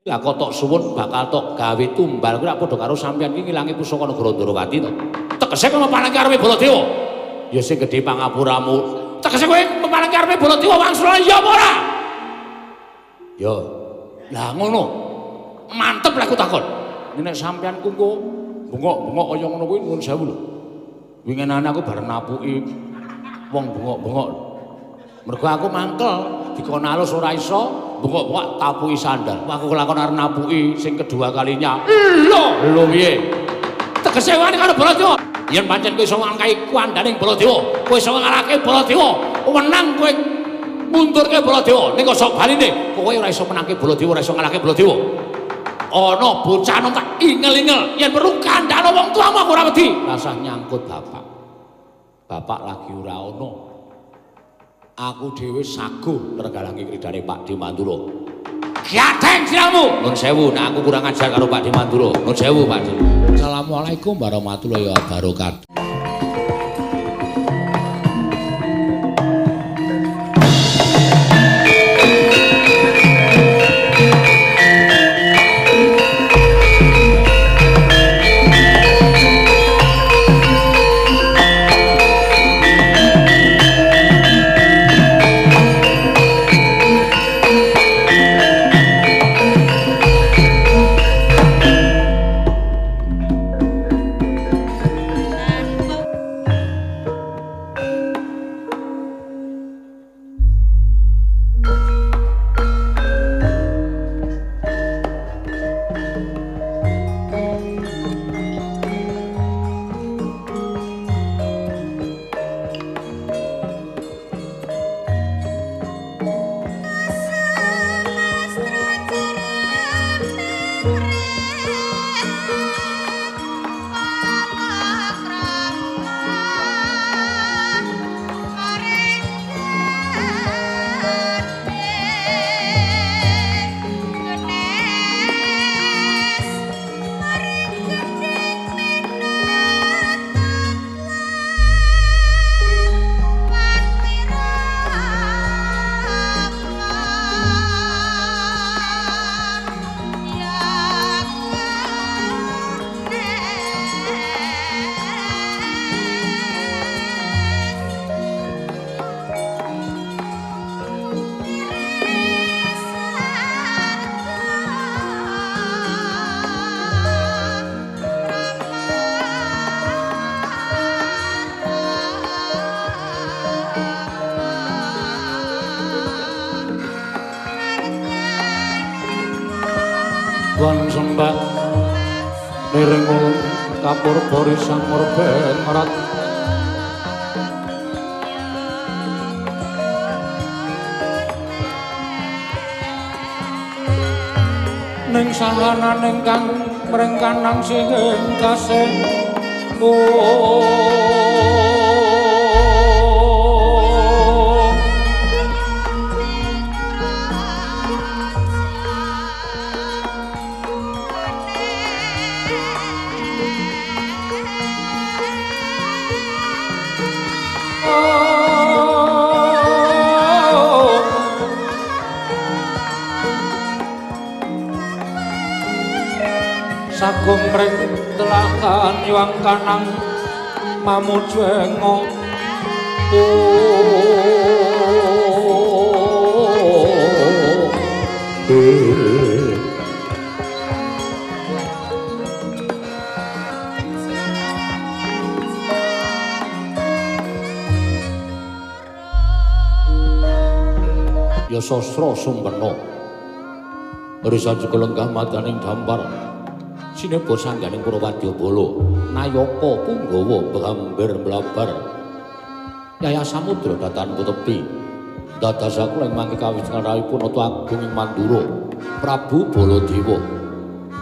Lah kok tok suwun bakal tok gawe tumbal kuwi rak padha karo sampeyan iki ngilangi pusaka negara Ndorowati to. Tegese kowe mepanengke arepe Baladewa. Ya sing gedhe pangapuramu. Tegese kowe mepanengke arepe Baladewa wangsul ya apa ora? Ya. Lah ngono. Mantep lek aku takon. Nek sampeyan ku engko bengok-bengok kaya ngono kuwi nuwun sewu lho. Winginane aku bareng napuki wong bengok-bengok. Mergo aku mangkel dikon alus ora iso. Bengok-bengok tapuki sandal. Aku kelakon arep napuki sing kedua kalinya. Lho, lho piye? Tegese wani karo Baladewa. Yen pancen kowe iso ngangkai kuwandaning Baladewa, kowe iso ngalahke Baladewa, wenang kowe mundurke Baladewa. Ning kosok baline, kowe ora iso menangke Baladewa, ora iso ngalahke Baladewa. Ana bocah nom tak ingel-ingel, yen perlu kandhane wong tuamu aku ora wedi. Rasah nyangkut bapak. Bapak lagi ora ana. Aku dhewe saguh nergalangi kridane Pak Di Mandura. Gatheng siramu. Nun sewu nek aku kurang ajar karo Pak Di Mandura. Nun sewu Pak Di. Assalamualaikum warahmatullahi wabarakatuh. Tuan sembah niring ulun kapur bori samur bengerat ning sahananing kang mrengkanang sing kasih. Sagung mring telakan yuang kanang mamujengo. Ya sastra sumpena risa juga lenggah madaning dampar sineba sangganing Purwadyabala nayaka punggawa bramber mlabar Yaya Samudra datan tepi dadasaku ing mangke kawisnaripun nata agung ing Mandura Prabu Baladewa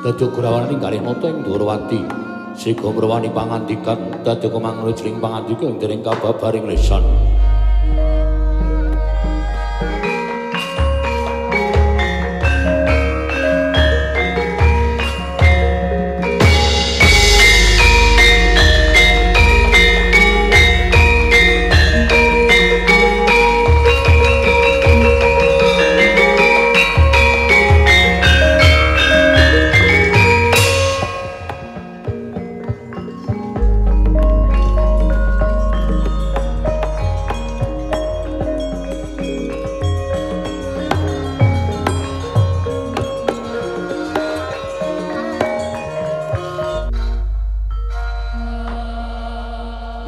dadi grawan ninggalih nata ing Ndorowati siga mrewani pangandikan dadi kemangruj ing pangandika ing dereng kababaring lesan.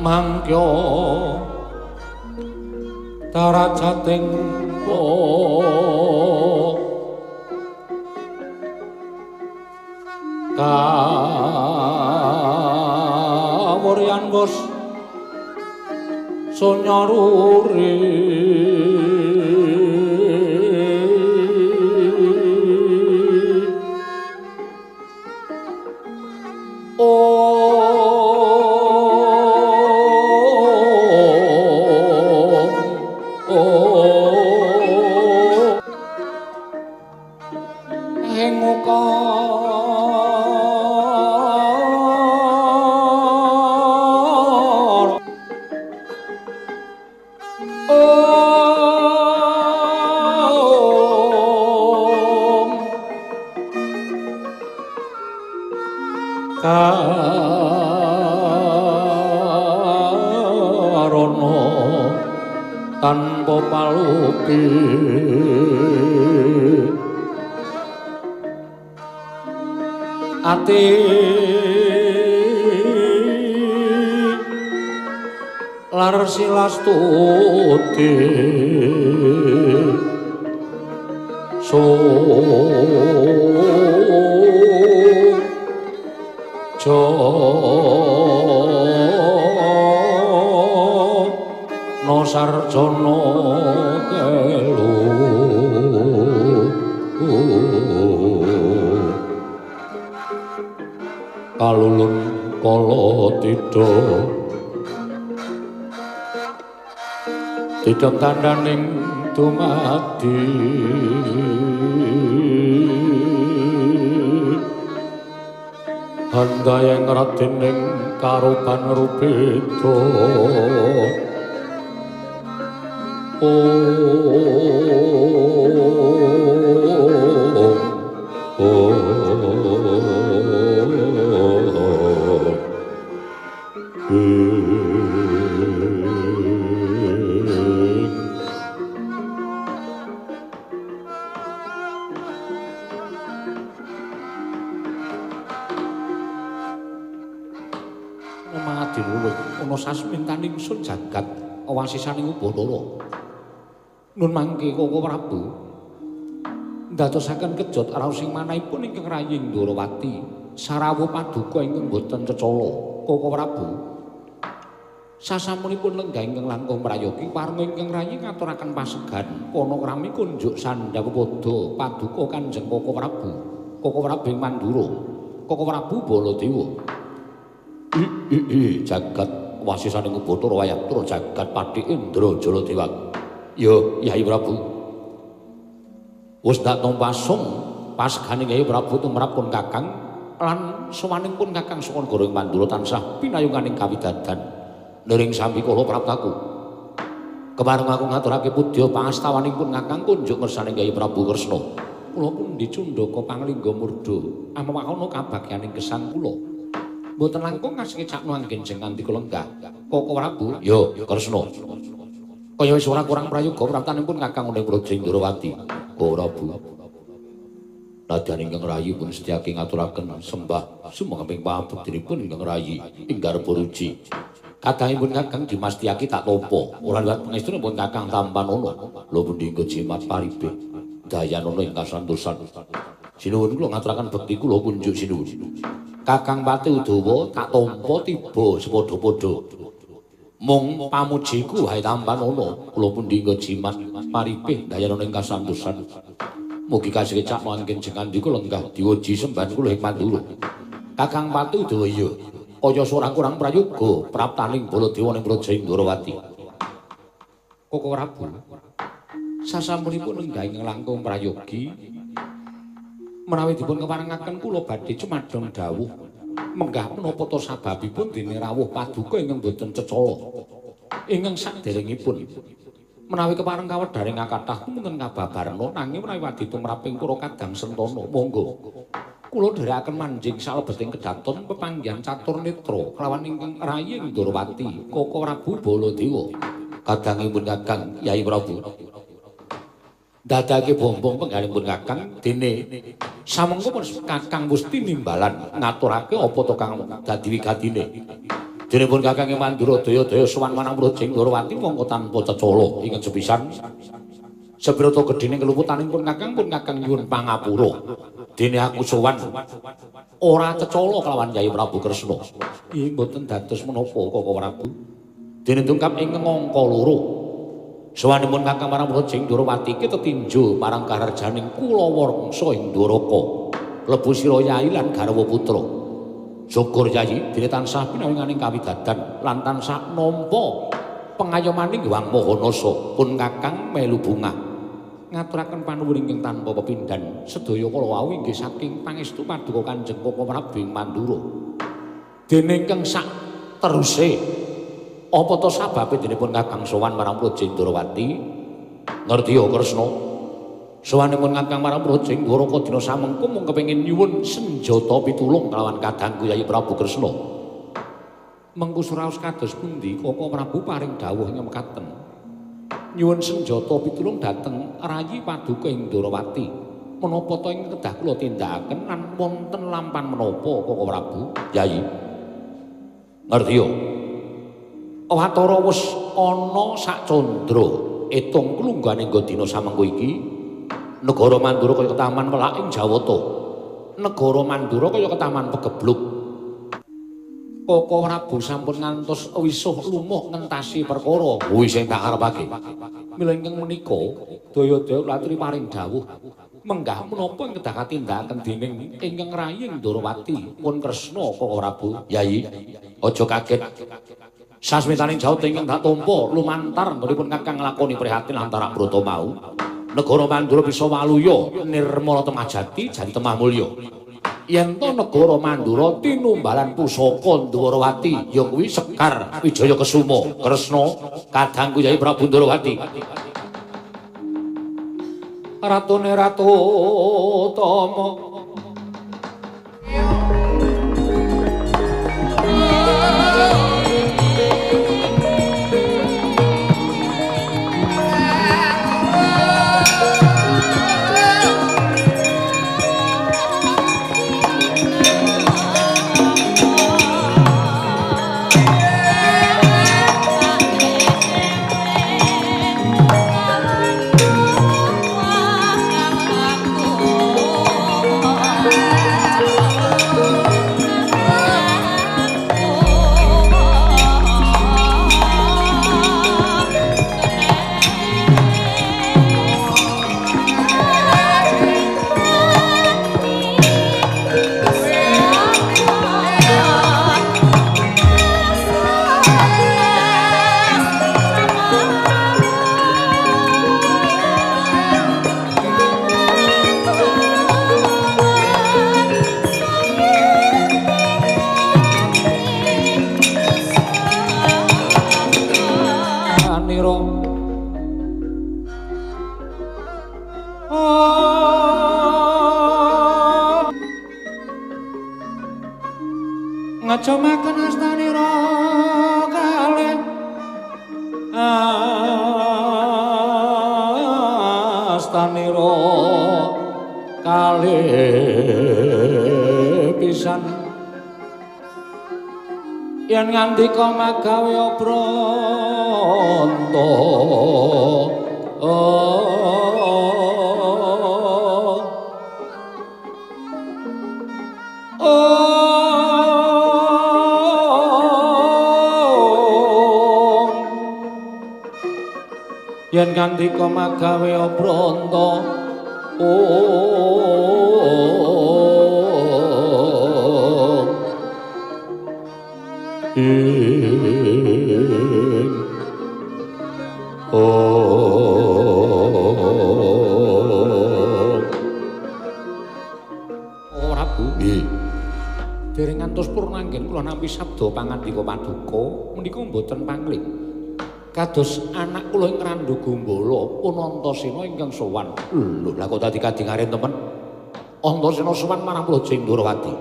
Mangkya darajating kawuryan wus sonya ruri tanpa palupi ati lar silastuti so no sarjana kelu kalulun kala tidha tidha tandhaning dumadi handayeng radining karuban rubeda. Ana sasmintaning sun jagat wasisaning Ubathara. Nun mangke Koko Prabu ndadosaken kejot raos ing manahipun ingkang rayi Ndorowati sarawuh paduka ingkang boten cecala. Koko Prabu sasampunipun lenggah ingkang langkung prayogi warga ingkang rayi ngaturaken pasegan panakrami kunjuk sandhang pada paduka Kanjeng Koko Prabu. Koko Prabu ing Mandura, Koko Prabu Baladewa. Jagat wasisaning Ubathara wayatur jagat Pati Indra Jaladewa. Ya, Yai Prabu. Wis dak tumpasung pasegane Yai Prabu tumrap pun Kakang lan sowaning pun Kakang saka negara ing Mandura tansah pinayunganing kawidadan. Niring sambi kala praptaku. Kepareng aku ngaturake pudya pangastawaning pun Kakang kunjuk ngersane Yai Prabu Kresna. Kula pundi cundaka panglingga murda amawakana kabagyaning gesang kula. Mboten langkung ngasih cakno anggen jeng ngandika lenggah. Koko Prabu, ya Kresna. Kaya wis ora kurang prayoga praptanipun Kakang ning Praja Indrawati. Koko Prabu. Nadyan ingkang rayi pun setyake ngaturaken sembah sumangga pamuktinipun ingkang rayi ing garba ruci. Kadangipun Kakang dimastiake tak tampa. Ora liwat pangestunipun Kakang tampanana. Lho pundi engko jimat paribeh dayanana ing kasantosan. Sinuwun kula ngaturaken bekti kula kunjuk sinuwun. Kakang Pati Udawa tak tampa tiba sepadha-padha. Mung pamujiku wae tampanana, kula pundi engko jimat paripih dayanana ing kasantosan. Mugi kasekecak mangken jeng ngandika lenggah diwoji sembahan kula ing Mandura. Kakang Pati Udawa iya, kaya ora kurang prayoga praptaning Baladewa ning Praja Indrawati. Koko Prabu sasampunipun lenggah ing langkung prayogi menawi dipun keparengaken kula badhe cumadong dawuh menggah menapa ta sababipun dene rawuh paduka ingkang boten cecala ingkang saderengipun menawi kepareng kawedharing kathah wonten kababarna nanging menawi wadi tumraping para kadang sentana monggo kula dherekaken manjing salebeting kedaton pepanggihan catur netra kelawan ingkang rayi Ndorowati Koko Prabu Baladewa. Kadangipun Kakang Yai Prabu dadake bombong penggalipun Kakang dene samengko Kakang mesti nimbalan ngaturake apa to kang dadi wigatine. Dene pun Kakang ing Mandura daya-daya sowan marang Mrojing Ndorowati mongko tanpa cecala ingkang sepisan. Sebrata gedhene keluputaning pun Kakang nyuwun pangapura. Dene aku sowan ora cecala kelawan Kyai Prabu Kresna. Ih mboten dados menapa Koko Prabu. Dene dongkap ing angka loro. Sowanipun Kakang marang Mrojing Ndorowati ki tetinju marang kararjaning kulawarsa ing Dwaraka. Klebu sira yai lan garwa putra. Syukur Yai dene tansah pinawinganing kawidadan lan tansah nampa pengayomaning Hyang Maha Nasa. Pun Kakang melu bungah ngaturaken panuwun ingkang tanpa pepindhan sedaya kala wau inggih saking pangestu paduka Kanjeng Koko Prabu ing Mandura. Dene ingkang sak teruse apa to sababe dene pun Kakang sowan marang Mrojing Ndorowati? Ngertiya Kresna, sowanipun Kakang marang Mrojing Dwaraka dina samengko mung kepengin nyuwun senjata pitulung kelawan kadangku Yai Prabu Kresna. Mengku suraos kados pundi Koko Prabu paring dawuh ing mekaten. Nyuwun senjata pitulung dhateng rayi paduka ing Ndorowati. Menapa to ing kedah kula tindakaken lan wonten lampan menapa Koko Prabu? Yai. Ngertiya. Watara wis ana sak candra etung klunggane nggo dina samengko iki. Negara Mandura kaya ketaman welak ing Jawata. Negara Mandura kaya ketaman pegebluk. Koko Prabu sampun ngantos wisuh lumuh ngentasi perkara. Kuwi sing tak karepake. Mila ingkang menika daya-daya latri paring dawuh menggah menapa ing kedah katindakaken dening ingkang rayi ing Ndorowati pun Kresna Koko Prabu. Yai, aja kaget. Sasmitaning Jawata ingkang tak tampa lumantar nggonipun Kakang nglakoni prihatin antara brata mau. Negara Mandura bisa waluya nirmala temah jati jati temah mulya. Yen to negara Mandura tinumbalan pusaka Ndorowati ya kuwi Sekar Wijaya Kesuma Kresna kadangku Yai Prabu Ndorowati. Ratune Ratu Tama ngajomaken astanira kalih astanira kalih pisan yen ngandika magawe obranta yen ngandika magawe obranta ing Prabu nggih dereng ngantos purnanggen kula nampi sabda pangandika paduka menika mboten pangling. Kados anak kula ing Randhu Gombala pun Antasena ingkang sowan. Lho, lah kok dadi kadingaren temen. Antasena sowan marang Mrojing Ndorowati.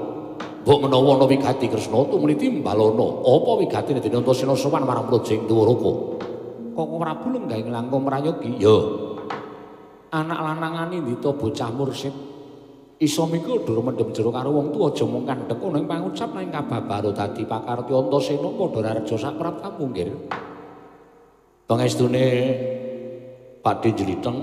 Mbok menawa ana wigati Kresna tumuli timbalana. Apa wigatine dene Antasena sowan marang Mrojing Dwaraka? Koko Prabu lenggah ing langkung prayogi. Ya. Anak lanangane ndita bocah mursid. Iso mikul dur mendhem jero karo wong tuwa aja mung kandhek ana ing pangucap nang kababaro dadi pakarti Antasena padha rareja sak praptamu nggir. Pangestune Pakde Jliteng.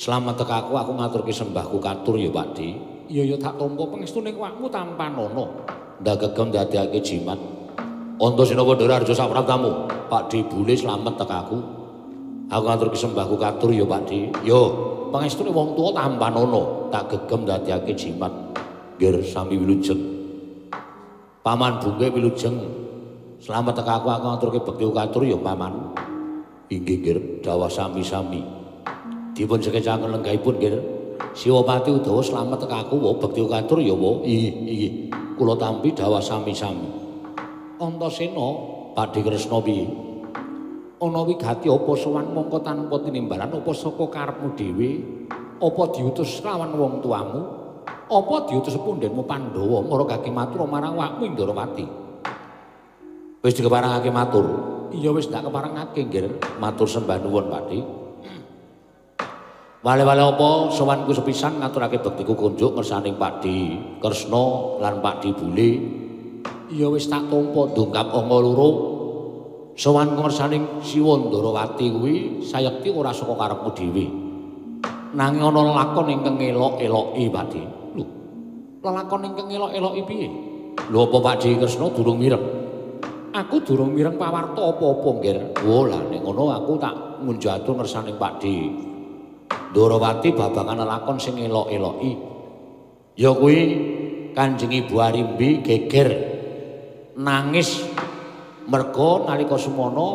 Slamet tekaku aku ngaturke sembahku katur ya Pakde. Iya ya tak tampa pangestune awakmu tampanana. Ndak gegem dadekake jimat. Antasena padha rareja sak praptamu. Pakde Bule slamet tekaku. Aku ngaturke sembahku katur ya Pakde. Yo pangestune wong tuwa tampanana, tak gegem dadekake jimat. Nggir sami wilujeng. Paman Bungke wilujeng. Slamet tekaku aku ngaturke bekti katur ya paman. Inggih nggir dawah sami-sami. Dipun sekecaken lenggahipun nggir. Siwapati Udawa slamet tekaku wa bekti katur ya wa. Inggih inggih. Kula tampi dawah sami-sami. Antasena Pakde Kresna piye? Ana wigati apa sowan mongko tanpa tinimbalan apa saka karepmu dhewe? Apa diutus lawan wong tuamu? Apa diutus pundhenmu Pandhawa mara kake matur marang awakmu Indrawati? Wis dikeparengake matur. Iya wis ndak keparengake nggir, matur sembah nuwun Pakde. Wale-wale apa sowanku sepisan ngaturake bektiku kunjuk ngersaning Pakde Kresna lan Pakde Bule. Iya wis tak tampa dongkap angka loro. Sowan ngersaning Siwa Ndrawati kuwi sayekti ora saka karepmu dhewe. Nanging ana lelakon ingkang ngelok-eloki Pakde. Lho, lelakon ingkang ngelok-eloki piye? Lho apa Pakde Kresna durung mireng? Aku durung mireng pawarta apa-apa nggir. Oh lah nek ngono aku tak ngunjuk ngersaning Pakde Ndrawati babagan lelakon sing ngelok-eloki. Ya kuwi Kanjeng Ibu Arimbi geger nangis merga nalika semono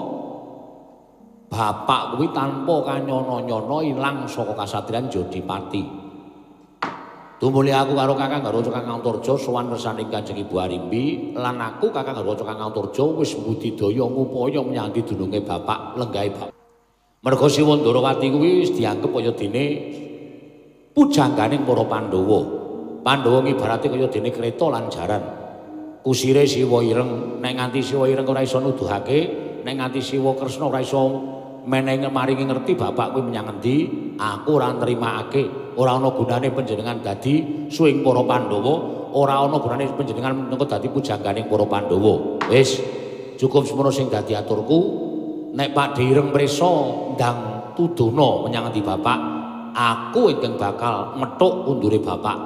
bapak kuwi tanpa kanyono-nyono ilang saka kasatriyan Jodipati. Tumuli aku karo Kakang Garwa Kakang Antarja sowan ngersaning Kanjeng Ibu Arimbi lan aku Kakang Garwa Kakang Antarja wis mbudidaya ngupaya menyang dununge bapak lenggahe bapak. Merga Siwa Ndrawati kuwi wis dianggep kaya dene pujangganing para Pandhawa. Pandhawa ngibarate kaya dene kreta lan jaran. Kusire Siwa Ireng, nek nganti Siwa Ireng ora iso nuduhake, nek nganti Siwa Kresna ora iso menehi maringi ngerti bapak kuwi menyang endi, aku ora nrimakake. Ora ana gunane panjenengan dadi suwing para Pandhawa, ora ana gunane panjenengan minangka dadi pujangganing para Pandhawa. Wis, cukup semono sing dadi aturku. Nek Pakde Ireng prisa ndang tudono menyang endi bapak, aku ingkang bakal methuk undure bapak.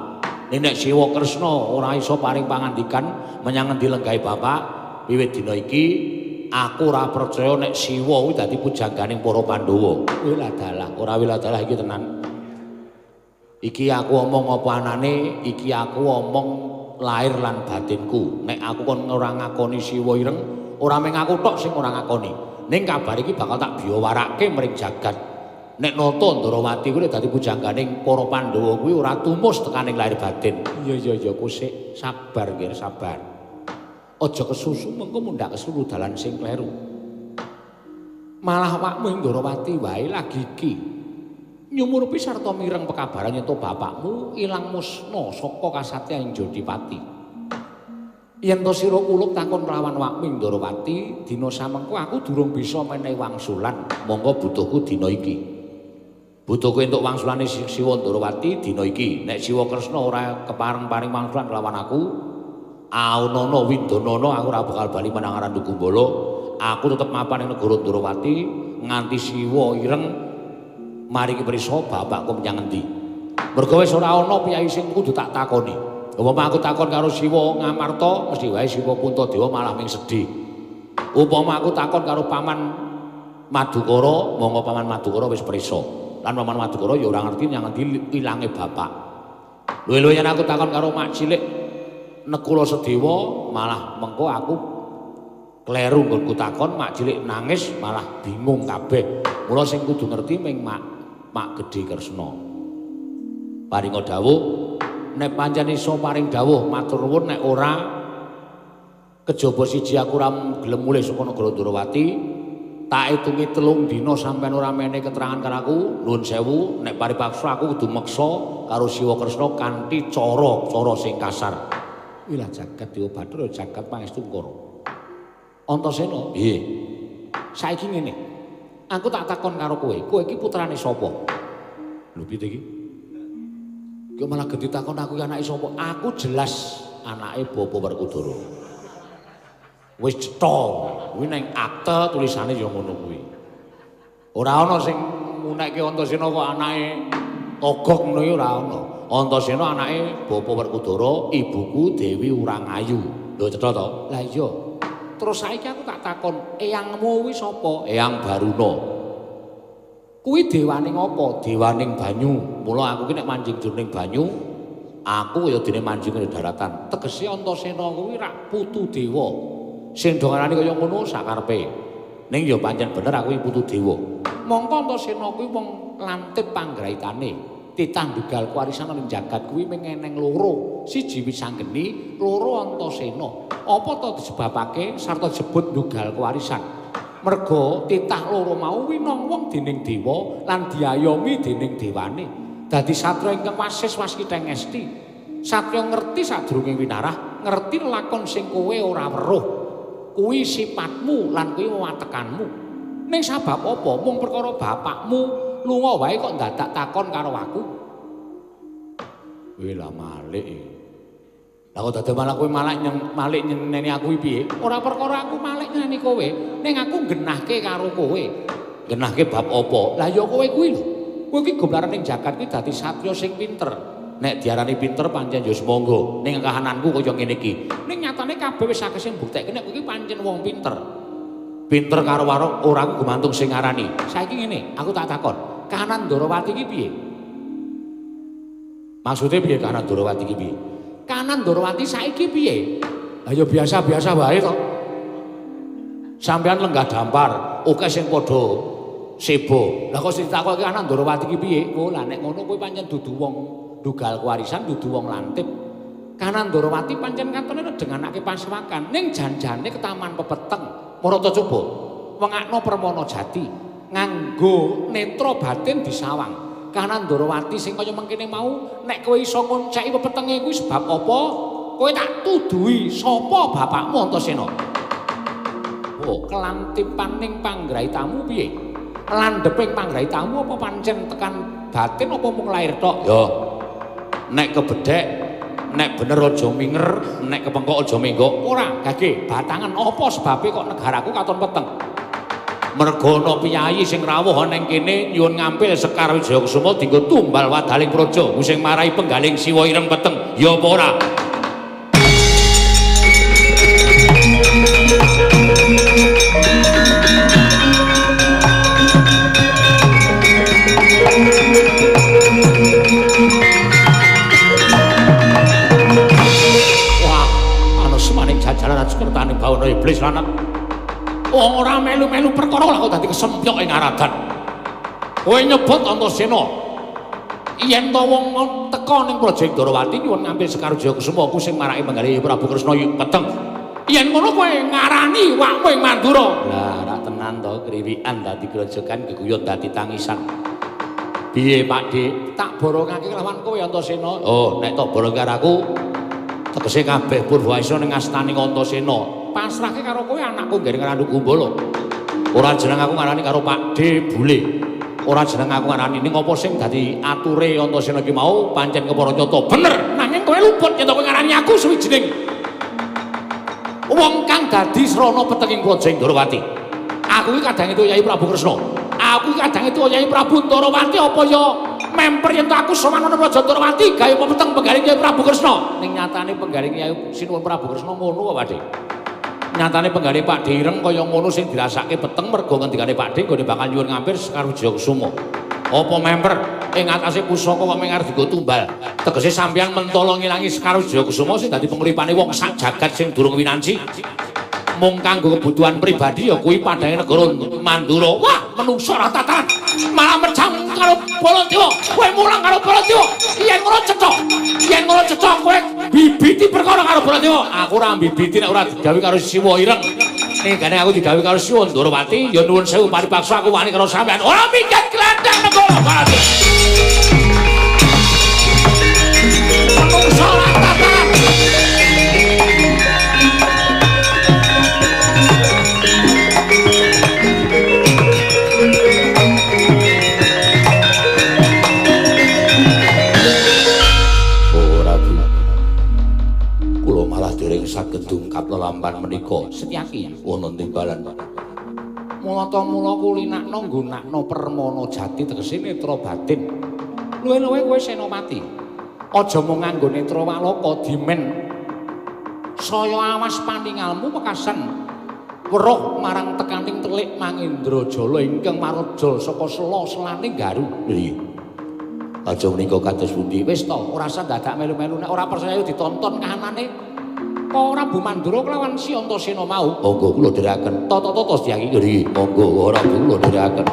Nek Siwa Kresna ora iso paring pangandikan menyang endi lenggahe bapak, wiwit dina iki aku ora percaya nek Siwa kuwi dadi pujangganing para Pandhawa. Wiladalah, ora wiladalah iki tenan. Iki aku omong apa anane, iki aku omong lahir lan batinku. Nek aku kon ora ngakoni Siwa Ireng, ora mung aku tok sing ora ngakoni. Ning kabar iki bakal tak biyawarake mring jagat. Nek nata Ndrawati kuwi dadi pujangganing para Pandhawa kuwi ora tumus tekaning lahir batin. Iya iya iya kusik, sabar nggih sabar. Aja kesusu mengko mundhak kesusu dalan sing kleru. Malah awakmu ing Ndrawati wae lagi iki. Nyumurupi sarta mireng pekabaran yen bapakmu ilang musna saka kasatriyan Jodipati. Yen to sira kulup takon lawan awakmu ing Ndrawati, dina samengko aku durung bisa menehi wangsulan, monggo butuhku dina iki. Butuhku entuk wangsulane Siwa Ndrawati dina iki. Nek Siwa Kresna ora kepareng-paring wangsulan lawan aku, aunana windanana aku ora bakal bali menang Randu Gumbala. Aku tetep mapan ing negara Ndrawati nganti Siwa Ireng maringi prisa bapakku menyang endi. Mergo wis ora ana piyayi sing kudu tak takoni. Upama aku takon karo Siwa Ngamarta, mesti wae Siwa Puntadewa malah ming sedih. Upama aku takon karo Paman Madukara, monggo Paman Madukara wis prisa. Lan Paman Madukara ya ora ngerti nyang endi ilange bapak. Luwih-luwih yen aku takon karo Mak Cilik Nekula Sedewa, malah mengko aku kleru nggonku takon, Mak Cilik nangis malah bingung kabeh. Mula sing kudu ngerti ming Mak Gedhe Kresna. Paringa dawuh, nek pancen iso paring dawuh matur nuwun, nek ora kejaba siji aku ora gelem mulih saka negara Ndrawati, tak itungi 3 dina sampean ora menehi keterangan karo aku, nuwun sewu, nek paripaksa aku kudu meksa karo Siwa Kresna kanthi cara-cara sing kasar. Wilah jagat Dewa Bathara jagat pangestu Kara. Antasena, piye? Saiki ngene. Aku tak takon karo kowe, kowe iki putrane sapa? Lho piye iki? Ki malah genti takon aku ki anake sapa? Aku jelas anake Bapak Werkudara. Wis cetha, kuwi ning akte tulisane ya ngono kuwi. Ora ana sing ngunekke Antasena kok anake Togok ngono iki ora ana. Antasena anake Bapak Werkudara, ibuku Dewi Urangayu. Lho cetha to? Lah iya. Terus saiki aku tak takon, eyangmu kuwi sapa? Eyang Baruna. Kuwi dewaning apa? Dewaning banyu. Mula aku ki nek manjing jroning banyu, aku kaya dene manjing ning daratan. Tegese Antasena kuwi rak putu dewa. Sing do ngarani kaya ngono sakarepe. Ning ya pancen bener aku iki putu dewa. Mongko Antasena kuwi wong lantip panggraitane. Titah ndugal kewarisan ning jagat kuwi mung eneng loro. Siji Wisanggeni, loro Antasena. Apa to disebabake sarta disebut ndugal kewarisan? Merga titah loro mau winong wong dening dewa lan diayomi dening dewane. Dadi satriya ingkang wasis waskita ngesti. Satriya ngerti sadurunge winarah, ngerti lakon sing kowe ora weruh. Kuwi sipatmu lan kuwi wewatekanmu. Ning sabab apa? Mung perkara bapakmu lunga wae kok dadak takon karo aku. Weh lah malik iki. Lah kok dadi malah kowe malah malik nyeneni aku iki piye? Ora perkara aku malik nyeneni kowe, ning aku nggenahke karo kowe. Nggenahke bab apa? Lah ya kowe kuwi lho. Kowe iki gomlaran ning jagat kuwi dadi satriya sing pinter. Nek diarani pinter pancen ya semonggo. Ning kahananku kaya ngene iki. Ning nyatane kabeh wis akeh sing mbuktekke nek kowe iki pancen wong pinter. Pinter karo warok ora gumantung sing ngarani. Saiki ngene, aku tak takon. Kahanan Ndorowati iki piye? Maksude piye kahanan Ndorowati iki piye? Kahanan Ndorowati saiki piye? Lah ya biasa-biasa wae to. Sampeyan lenggah dampar, akeh sing padha sebo. Lah kok sing ditakoki kahanan Ndorowati iki piye? Oh, lah nek ngono kowe pancen dudu wong ndugal kewarisan, dudu wong lantip. Kahanan Ndorowati pancen katone nedenganake pasewakan, ning janjane ketaman pepeteng. Marata coba wengakno Permana Jati nganggo netra batin disawang. Kahanan Ndorowati sing kaya mengkene mau nek kowe iso ngonceki pepetenge kuwi sebab apa? Kowe tak tuduhi sapa bapakmu Antasena. Oh, kelantipaning panggraitamu piye? Landheping panggraitamu apa pancen tekan batin apa mung lair tok? Ya. Nek kebedhek, nek bener aja minger, nek kepengkok aja menggok. Ora, gage batangan apa sebabe kok negaraku katon peteng? Merga ana piyayi sing rawuh ana ing kene nyuwun ngampil Sekar Wijayakusuma dienggo tumbal wadaling praja sing marai penggaling Siwa ireng peteng. Ya apa ora? Wah, ana semaning jajaran ajukertane bawana iblis lanang. Wong ora melu-melu perkara lah kok dadi kesempyok ing aradan. Kowe nyebut Antasena. Yen to wong teka ning Praja Ndorowati nyuwun ngambil Sekar Wijayakusuma ku sing marake menggali Prabu Kresna peteng. Yen ngono kowe ngarani wakmu ing Mandura. Lah ora tenan to kriwikan dadi grojogan geguyon dadi tangisan. Piye Pak Dik? Tak borongake kelawan kowe Antasena. Oh, nek tak borongke karo aku tegese kabeh purwa iso ning astane Antasena. Pasrahke karo kowe anakku nggone Randu Gumbala. Ora jeneng aku ngarani karo Pak D Bule. Ora jeneng aku ngarani ning apa sing dadi ature Antasena iki mau pancen kepara nyata bener. Nanging kowe luput yen kowe ngarani aku suwijining wong kang dadi srana petenging Praja Ndorowati. Aku iki kadang itu Yai Prabu Kresna. Aku iki kadang itu Yai Prabu Ndorowati apa ya memper yen aku sowan ana Praja Ndorowati gawe peteng penggaling Yai Prabu Kresna. Ning nyatane penggaling Yai Sinuwun Prabu Kresna ngono kok Pak D. Nyatane penggane Pak D ireng kaya ngono sing dirasake peteng mergo ngendikane Pak D nggone bakal nyuwun ngampir Sekar Wijayakusuma. Apa memper ing atase pusaka kok mung arep dienggo tumbal. Tegese sampeyan mentolo ngilangi Sekar Wijayakusuma sing dadi penguripane wong sak jagat sing durung winanci. Mung kanggo kebutuhan pribadi ya kuwi padhange negara Mandura. Wah, menungso ora tataran. Malah mercang karo Baladewa. Kowe mulang karo Baladewa. Yen ngono cetha. Yen ngono cetha kowe bibiti perkara karo Baladewa. Aku ora mbibiti nek ora digawe karo Siwa ireng. Ning gane aku digawe karo Siwa Ndorowati ya nuwun sewu paripaksa aku wani karo sampean. Ora minggat glandang negara Baladewa. Menungso ora tataran. Lajeng saged dungkap lelampahan menika Setyaki wonten timbalan. Mulata mula kulinakno nggunakno permana jati tegese netra batin. Luwe-luwe kowe Senopati. Aja mung nganggo netra walaka dimen. Saya awas paningalmu wekasan weruh marang tekaning telik Mangendrajala ingkang maraja saka sela-selaning Garu. Nggih. Aja menika kados pundi? Wis to, ora usah dadak melu-melu, nek ora percaya ditonton kahanane. Prabu Mandura kelawan si Antasena mau. Monggo kula dherekaken. Tata-tata Setyaki. Nggih, monggo ora kula dherekaken.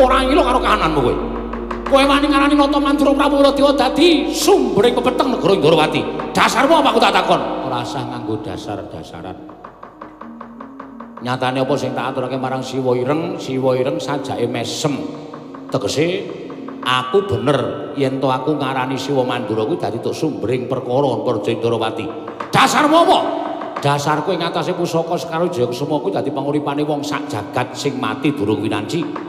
Ora ngilo karo kahananmu kowe. Kowe wani ngarani Nata Mandura Prabu Baladewa dadi sumbering kepeteng negara Indrawati. Dasarmu apa aku tak takon? Ora usah nganggo dasar-dasaran. Nyatane apa sing tak aturake marang Siwa Ireng, Siwa Ireng sajake mesem. Tegese aku bener yen to aku ngarani Siwa Mandura kuwi dadi tok sumbering perkara Praja Indrawati. Dasarmu apa? Dasarku ing atase pusaka Sekar Wijaya Kusuma kuwi dadi panguripane wong sak jagat sing mati durung winanci.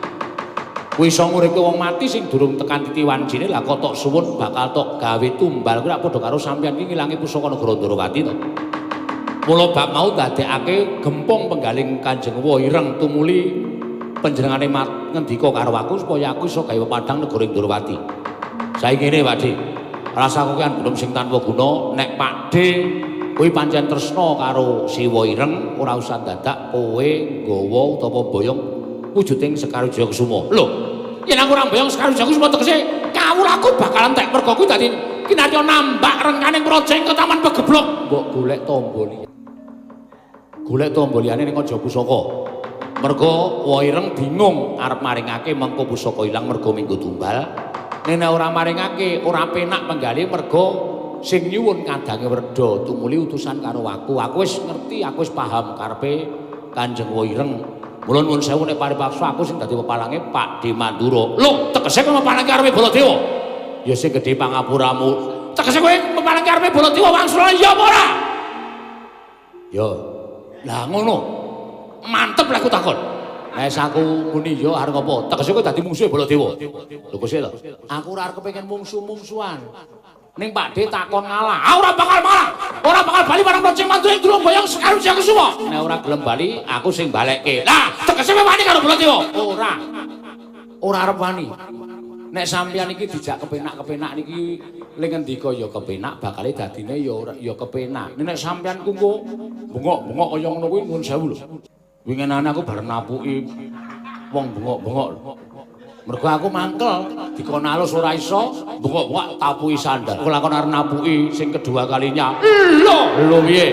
Kuwi iso nguripke wong mati sing durung tekan titi wancine, lah kok tok suwun bakal tok gawe tumbal kuwi rak padha karo sampeyan iki ngilangi pusaka negara Ndrawati to. Mula bab mau ndadekake gempung penggaling Kanjeng Wa Ireng tumuli panjenengane ngendika karo aku supaya aku iso gawe pepadang negara Ndrawati. Saiki ngene Pak Dhe. Rasaku ki anggone sing tanpa guna nek Pak Dhe kowe pancen tresna karo Siwa Ireng ora usah dadak kowe nggawa utawa boyong wujuding Sekar Wijaya Kusuma. Lho, yen aku ora mboyong Sekar Wijaya Kusuma tegese kawulaku bakal entek merga kuwi dadi kinarya nambak rengkaning praja ing Taman Pegeblok. Mbok golek tamba liya. Golek tamba liyane ning Aja Pusaka. Merga Wa Ireng bingung arep maringake mengko pusaka ilang merga minggu tumbal. Nek ora maringake ora penak penggalih merga sing nyuwun kadange werda tumuli utusan karo aku. Aku wis ngerti, aku wis paham karepe Kanjeng Wa Ireng. Mula nuwun sewu nek paripaksa aku sing dadi pepalange Pak De Mandura. Lho, tegese kowe pepalange karepe Baladewa? Ya sing gedhe pangapuramu. Tegese kowe pepalange karepe Baladewa wangsul ya apa ora? Ya. Lah ngono. Mantep lek aku takon. Nek aku muni ya arep apa? Tegese kowe dadi mungsuhe Baladewa. Lho kok sik to? Aku ora arep kepengin mungsu-mungsuhan. Ning Pak De takon ngalah. Ah ora bakal malah. Ora bakal bali marang Praja Mandura ing durung boyong Sekar Wijaya Kusuma. Nek ora gelem bali, aku sing balekke. Lah, tegese kowe wani karo Baladewa? Ora. Ora arep wani. Nek sampeyan iki dijak kepenak-kepenak niki le ngendika ya kepenak, bakale dadine ya ora ya kepenak. Nek sampeyan ku engko bengok-bengok kaya ngono kuwi nuwun sewu lho. Winginane aku bar napuki wong bengok-bengok lho. Mergo aku mangkel, dikon alus ora iso, bengok-bengok tapuki sandal. Aku lakon arep napuki sing kedua kalinya. Lho, lho piye?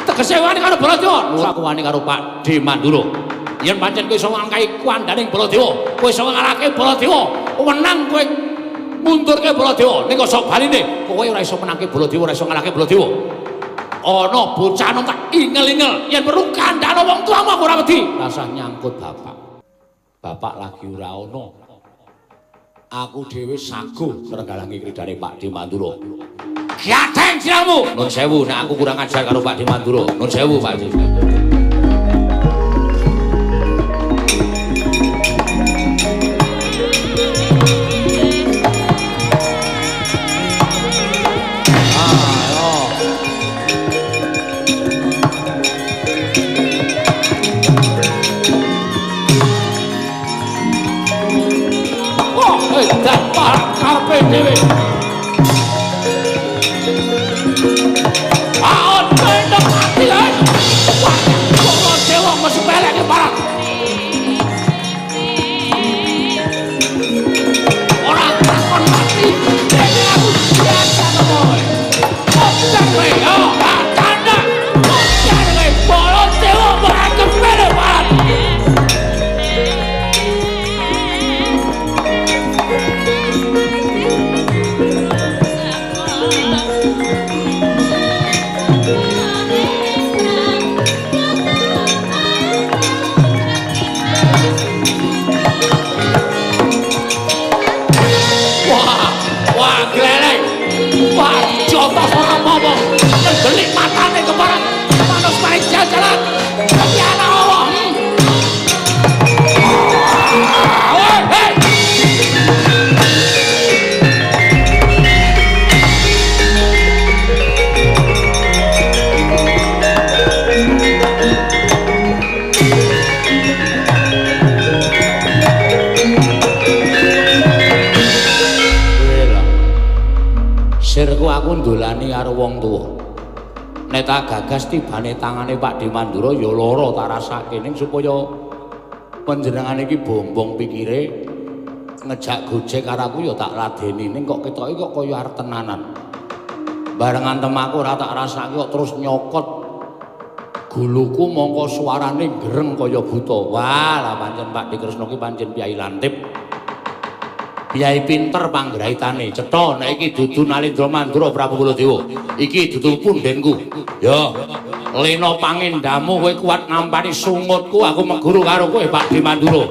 Tegese wani karo Baladewa? Aku wani karo Pak De Mandura. Yen pancen kowe iso ngangkai kuwandaning Baladewa, kowe iso ngalahke Baladewa, wenang kowe mundurke Baladewa. Ning kok sok baline, kowe ora iso menangke Baladewa, ora iso ngalahke Baladewa. Ana bocah nom tak ingel-ingel, yen perlu kandhane wong tuamu aku ora wedi. Rasah nyangkut bapak. Bapak lagi ora ana. Aku dhewe saguh nrenggalangi kridane Pakdhe Mandura. Gatheng siramu. Nun sewu nek aku kurang ajar karo Pakdhe Mandura. Nun sewu Pakdhe. Dewe. Aon kendok mati ae. Wah, Baladewa mesepeleke barang. Ora takon mati. Dene aku biasa kowe. Ojo kowe, yo, tanda. Ojo kowe Baladewa ora kepele barang. Jotos ora apa-apa. Ngedelik matane keparang. Manus main jalan-jalan. Demi anak Allah. Woi, hei. Sirku aku ndolani karo wong tuwa. Nek tak gagas tibane tangane Pakdhe Mandura ya lara tak rasake ning supaya panjenengane iki bombong pikire ngejak gojek karo aku ya tak ladeni ning kok ketoke kok kaya arep tenanan. Bareng antem aku ora tak rasake kok terus nyokot guluku mongko suarane gereng kaya buta. Wah, lah pancen Pakdhe Kresna ki pancen piyai lantip. Piyai pinter panggraitane. Cetha nek iki dudu Nalendra Mandura Prabu Baladewa. Iki dudu pundhenku. Ya, lena pangendamu kowe kuat ngampani sungutku, aku meguru karo kowe Pakdhe Mandura.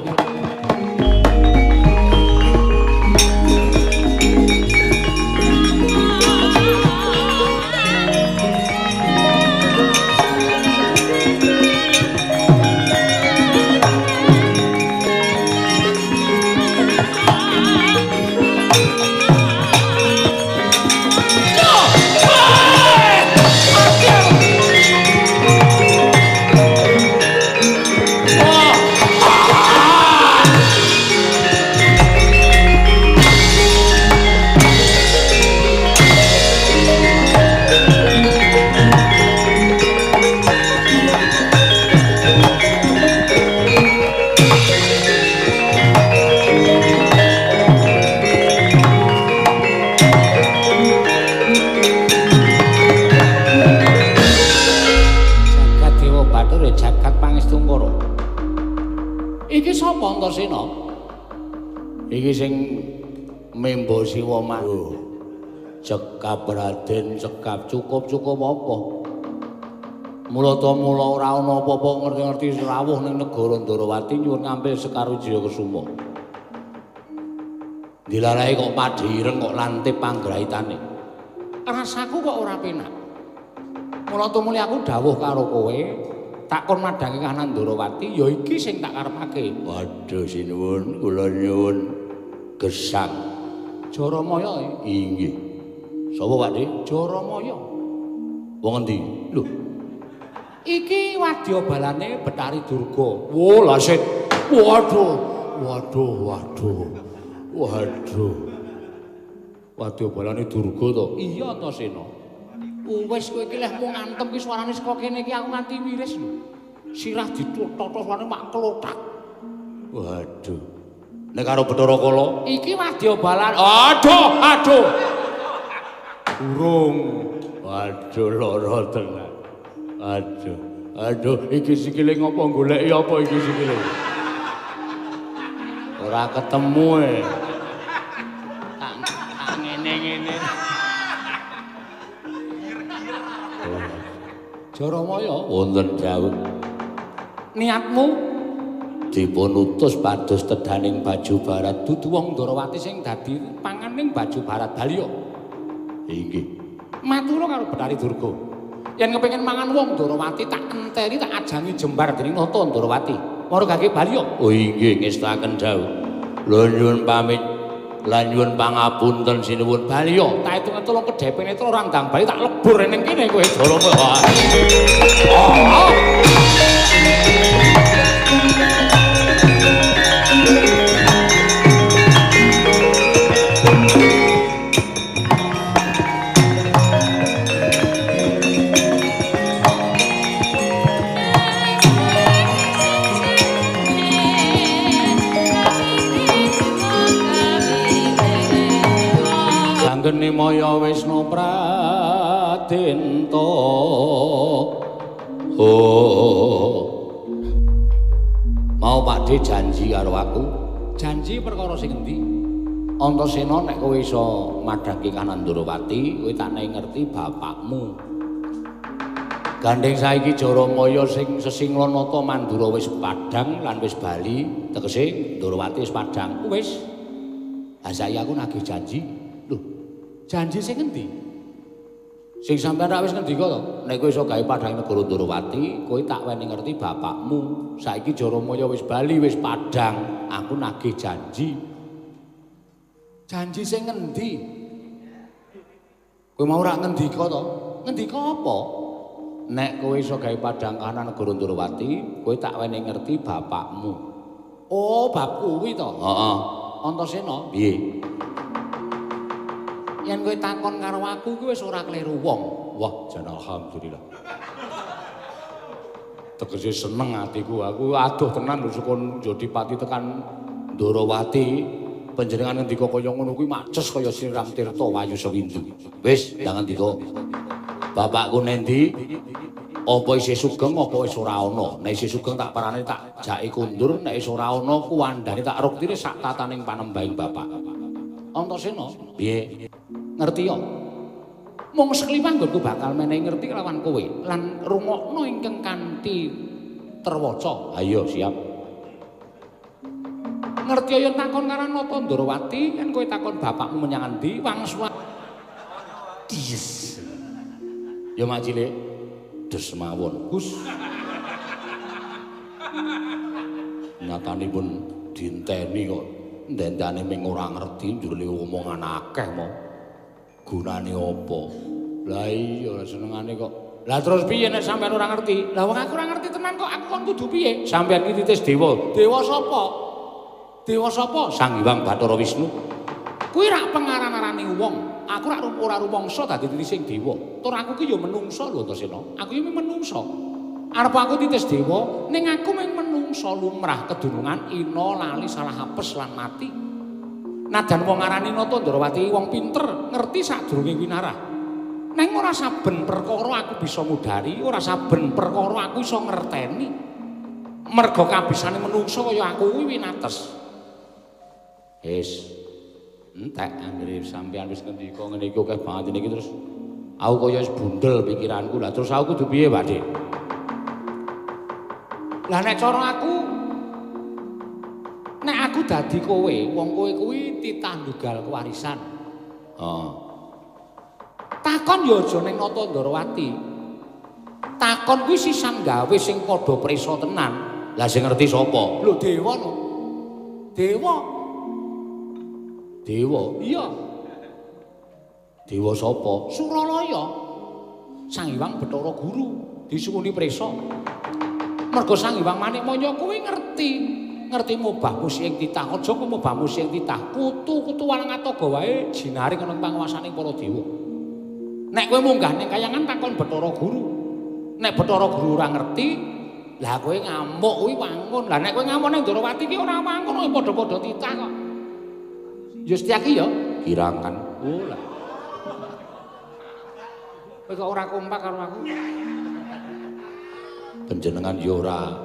Iki sapa Antasena? Iki sing membo siwa mah. Cekap Raden, cekap cukup-cukup apa? Mulata mula ora ana apa-apa ngerti-ngerti rawuh ning negara Ndarawati nyuwun ngampil Sekar Wijaya Kesuma. Dilarahe kok padhe ireng kok lantip panggraitane. Rasaku kok ora penak. Mulata muli aku dawuh karo kowe, tak kon madhangi kahanan Ndarawati ya iki sing tak karepake. Waduh sinuwun, kula nyuwun gesang. Jaramaya inggih. Sapa Pakdhe? Jaramaya. Wong endi? Lho. Iki wadya balane Bathari Durga. Wo lasit. Waduh, waduh, waduh. Waduh. Wadya balane Durga to? Iya Antasena. Wis kowe iki leh mung ngantem ki suarane saka kene iki aku nganti miris lho. Sirah ditotho suarane mak klothak. Waduh. Nek karo Bathara Kala iki wadya balan. Aduh, aduh. Urung. Waduh lara tenan. Aduh. Aduh, iki sikile ngopo goleki apa iki sikile? Ora ketemu e. Tak ngene-ngene. Jaramaya wonten dawuh. Niatmu Dipun utus pados tedaning baju barat dudu wong Ndorowati sing dadi panganing baju barat Balya. Inggih. Matur karo Bathari Durga. Yen kepengin mangan wong Ndorowati tak enteni tak ajangi jembar dening Nata Ndorowati. Mara gage Balya. Oh inggih ngestakaken dawuh. Lha nyuwun pamit lan nyuwun pangapunten sinuwun Balya. Tak hitung telung kedhepene ora ndang bali tak lebur ning kene kowe Joloma. Oh. Sanggeni maya Wisnu Pradenta. Oh. Mau Pak De janji karo aku. Janji perkara sing endi? Antasena nek kowe iso madhangke kanan Ndorowati, kowe tak nek ngerti bapakmu. Gandeng saiki Jaramaya sing sesinglanata Mandura wis padhang lan wis bali, tegese Ndorowati wis padhang. Wis. Lah saiki aku nagih janji. Lho, janji sing endi? Sing sampean rak wis ngendika to, nek kowe iso gawe padhang negara Ndorowati, kowe tak weni ngerti bapakmu. Saiki Jaramaya wis bali, wis padhang, aku nagih janji. Janji sing ngendi? Kowe mau rak ngendika to? Ngendika apa? Nek kowe iso gawe padhang kanan negara Ndorowati, kowe tak weni ngerti bapakmu. Oh, bab kuwi to? Heeh. Antasena, piye? Yen kowe takon karo aku kuwi wis ora kleru wong. Wah, jan alhamdulillah. Tegese seneng atiku. Aku adoh tenan lho saka Jodipati tekan Ndorowati. Panjenengan ngendika kaya ngono kuwi maces kaya siram tirta wayu sewindu. Wis, ndang ngendika. Bapakku nendi? Apa isih sugeng apa wis ora ana? Nek isih sugeng tak parane tak jake kundur, nek wis ora ana kuwandane tak ruktine sak tataning panembahing bapak. Antasena, piye? Ngerti ya? Mung sekliwang nggonku bakal menehi ngerti kelawan kowe lan rungokno ingkang kanthi terwaca. Ayo siap. Ngerti yen takon karo Nata Ndorowati, yen kowe takon bapakmu menyang endi, wangsul. Yes. Ya mak cilik, des mawon. Gus. Nyatanipun dinteni kok ndendane ming ora ngerti njur omongan akeh mau. Gunane apa? Lah iya senengane kok. Lah terus piye nek sampean ora ngerti? Lah wong aku ora ngerti tenan kok, aku kon kudu piye? Sampean iki titis dewa. Dewa sapa? Dewa sapa? Sang Hyang Bathara Wisnu. Kuwi rak pengaran-arane wong. Aku rak ora rumangsa dadi titising dewa. Tur aku ki ya menungsa lho Antasena. Aku ki menungsa. Arep aku titis dewa, ning aku mung menungsa lumrah kedunungan ina lali salah apes lan mati. Najan wong arani Nata Ndorowati wong pinter, ngerti sadurunge winarah. Neng ora saben perkara aku bisa ngudari, ora saben perkara aku iso ngerteni. Merga kabisane menungsa kaya aku kuwi winates. Wis. Entek anggere sampean wis ngendika ngene iki akeh banget niki terus aku kaya wis bundel pikiranku. Lah terus aku kudu piye, Pak Dik? Lah nek cara aku nek aku dadi kowe, wong kowe kuwi titah ndugal kewarisan. Heeh. Takon ya aja ning Nata Ndorowati. Takon kuwi sisan gawe sing padha prisa tenan. Lah sing ngerti sapa? Lho dewa no. Dewa. Dewa? Iya. Dewa sapa? Suralaya. Sang Hyang Bathara Guru disuwuni prisa. Merga Sang Hyang Manikmaya kuwi ngerti. Ngerti mubah musi ing titah, aja kok mubah musi ing titah. Kutu-kutu walang atoga wae jinaring ana panguwasaning para dewa. Nek kowe munggah ning kayangan takon Bathara Guru. Nek Bathara Guru ora ngerti, lah kowe ngamuk kuwi wangun. Lah nek kowe ngamuk ning Ndorowati ki ora wangun, kowe padha-padha titah kok. Ya Setyaki ya kirangan. Oh lah. Kowe kok ora kompak karo aku? Panjenengan ya ora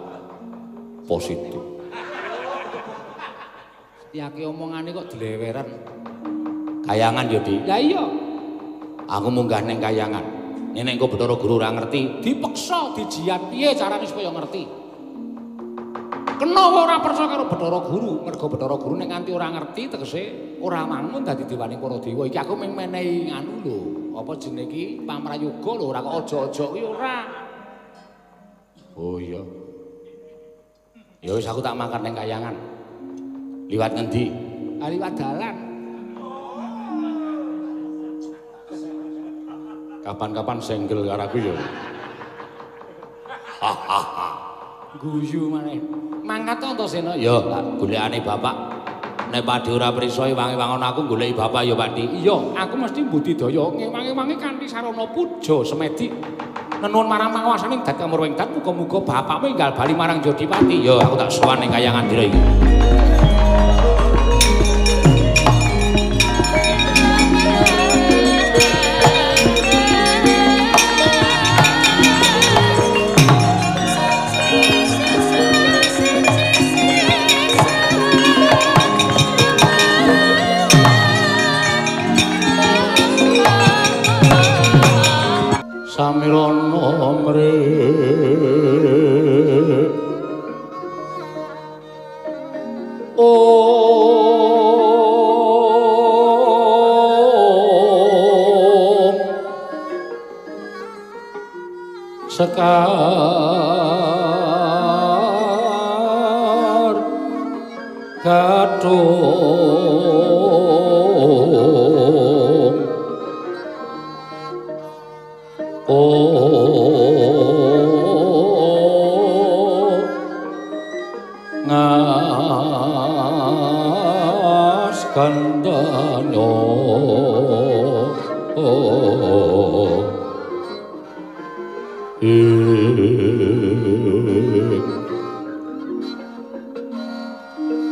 positif. Setyaki omongane kok dleweran. Kayangan ya, Dik. Lah iya. Aku munggah ning kayangan. Nek engko Bathara Guru ora ngerti, dipeksa dijiat piye carane supaya ngerti. Kena Menawa ora percaya karo Bathara Guru, merga Bathara Guru nek nganti ora ngerti tegese ora mangun dadi dewaning para dewa. Iki aku mung menehi nganu lho, apa jenenge iki pamrayoga lho, ora kok aja-aja kuwi ora. Oh iya. Ya wis aku tak mangkat ning kayangan. Liwat ngendi? Ah liwat dalan. Kapan-kapan senggel karo aku ya. Hahaha. Guyu maneh. Mangkat to Antasena? Ya, tak golekane bapak. Nek Pakde ora prisa wangi-wangon aku goleki bapak ya Pakde. Iya, aku mesti mbudidaya ngewangi-wangi kanthi sarana puja semedi. Nenuwun marang panguwasaning dat kamurwing dat muga-muga bapakmu enggal bali marang Jodipati. Ya, aku tak sowan ning kayangan dina iki. Samirana mre Om Sekar Gathung Ngas kandanyo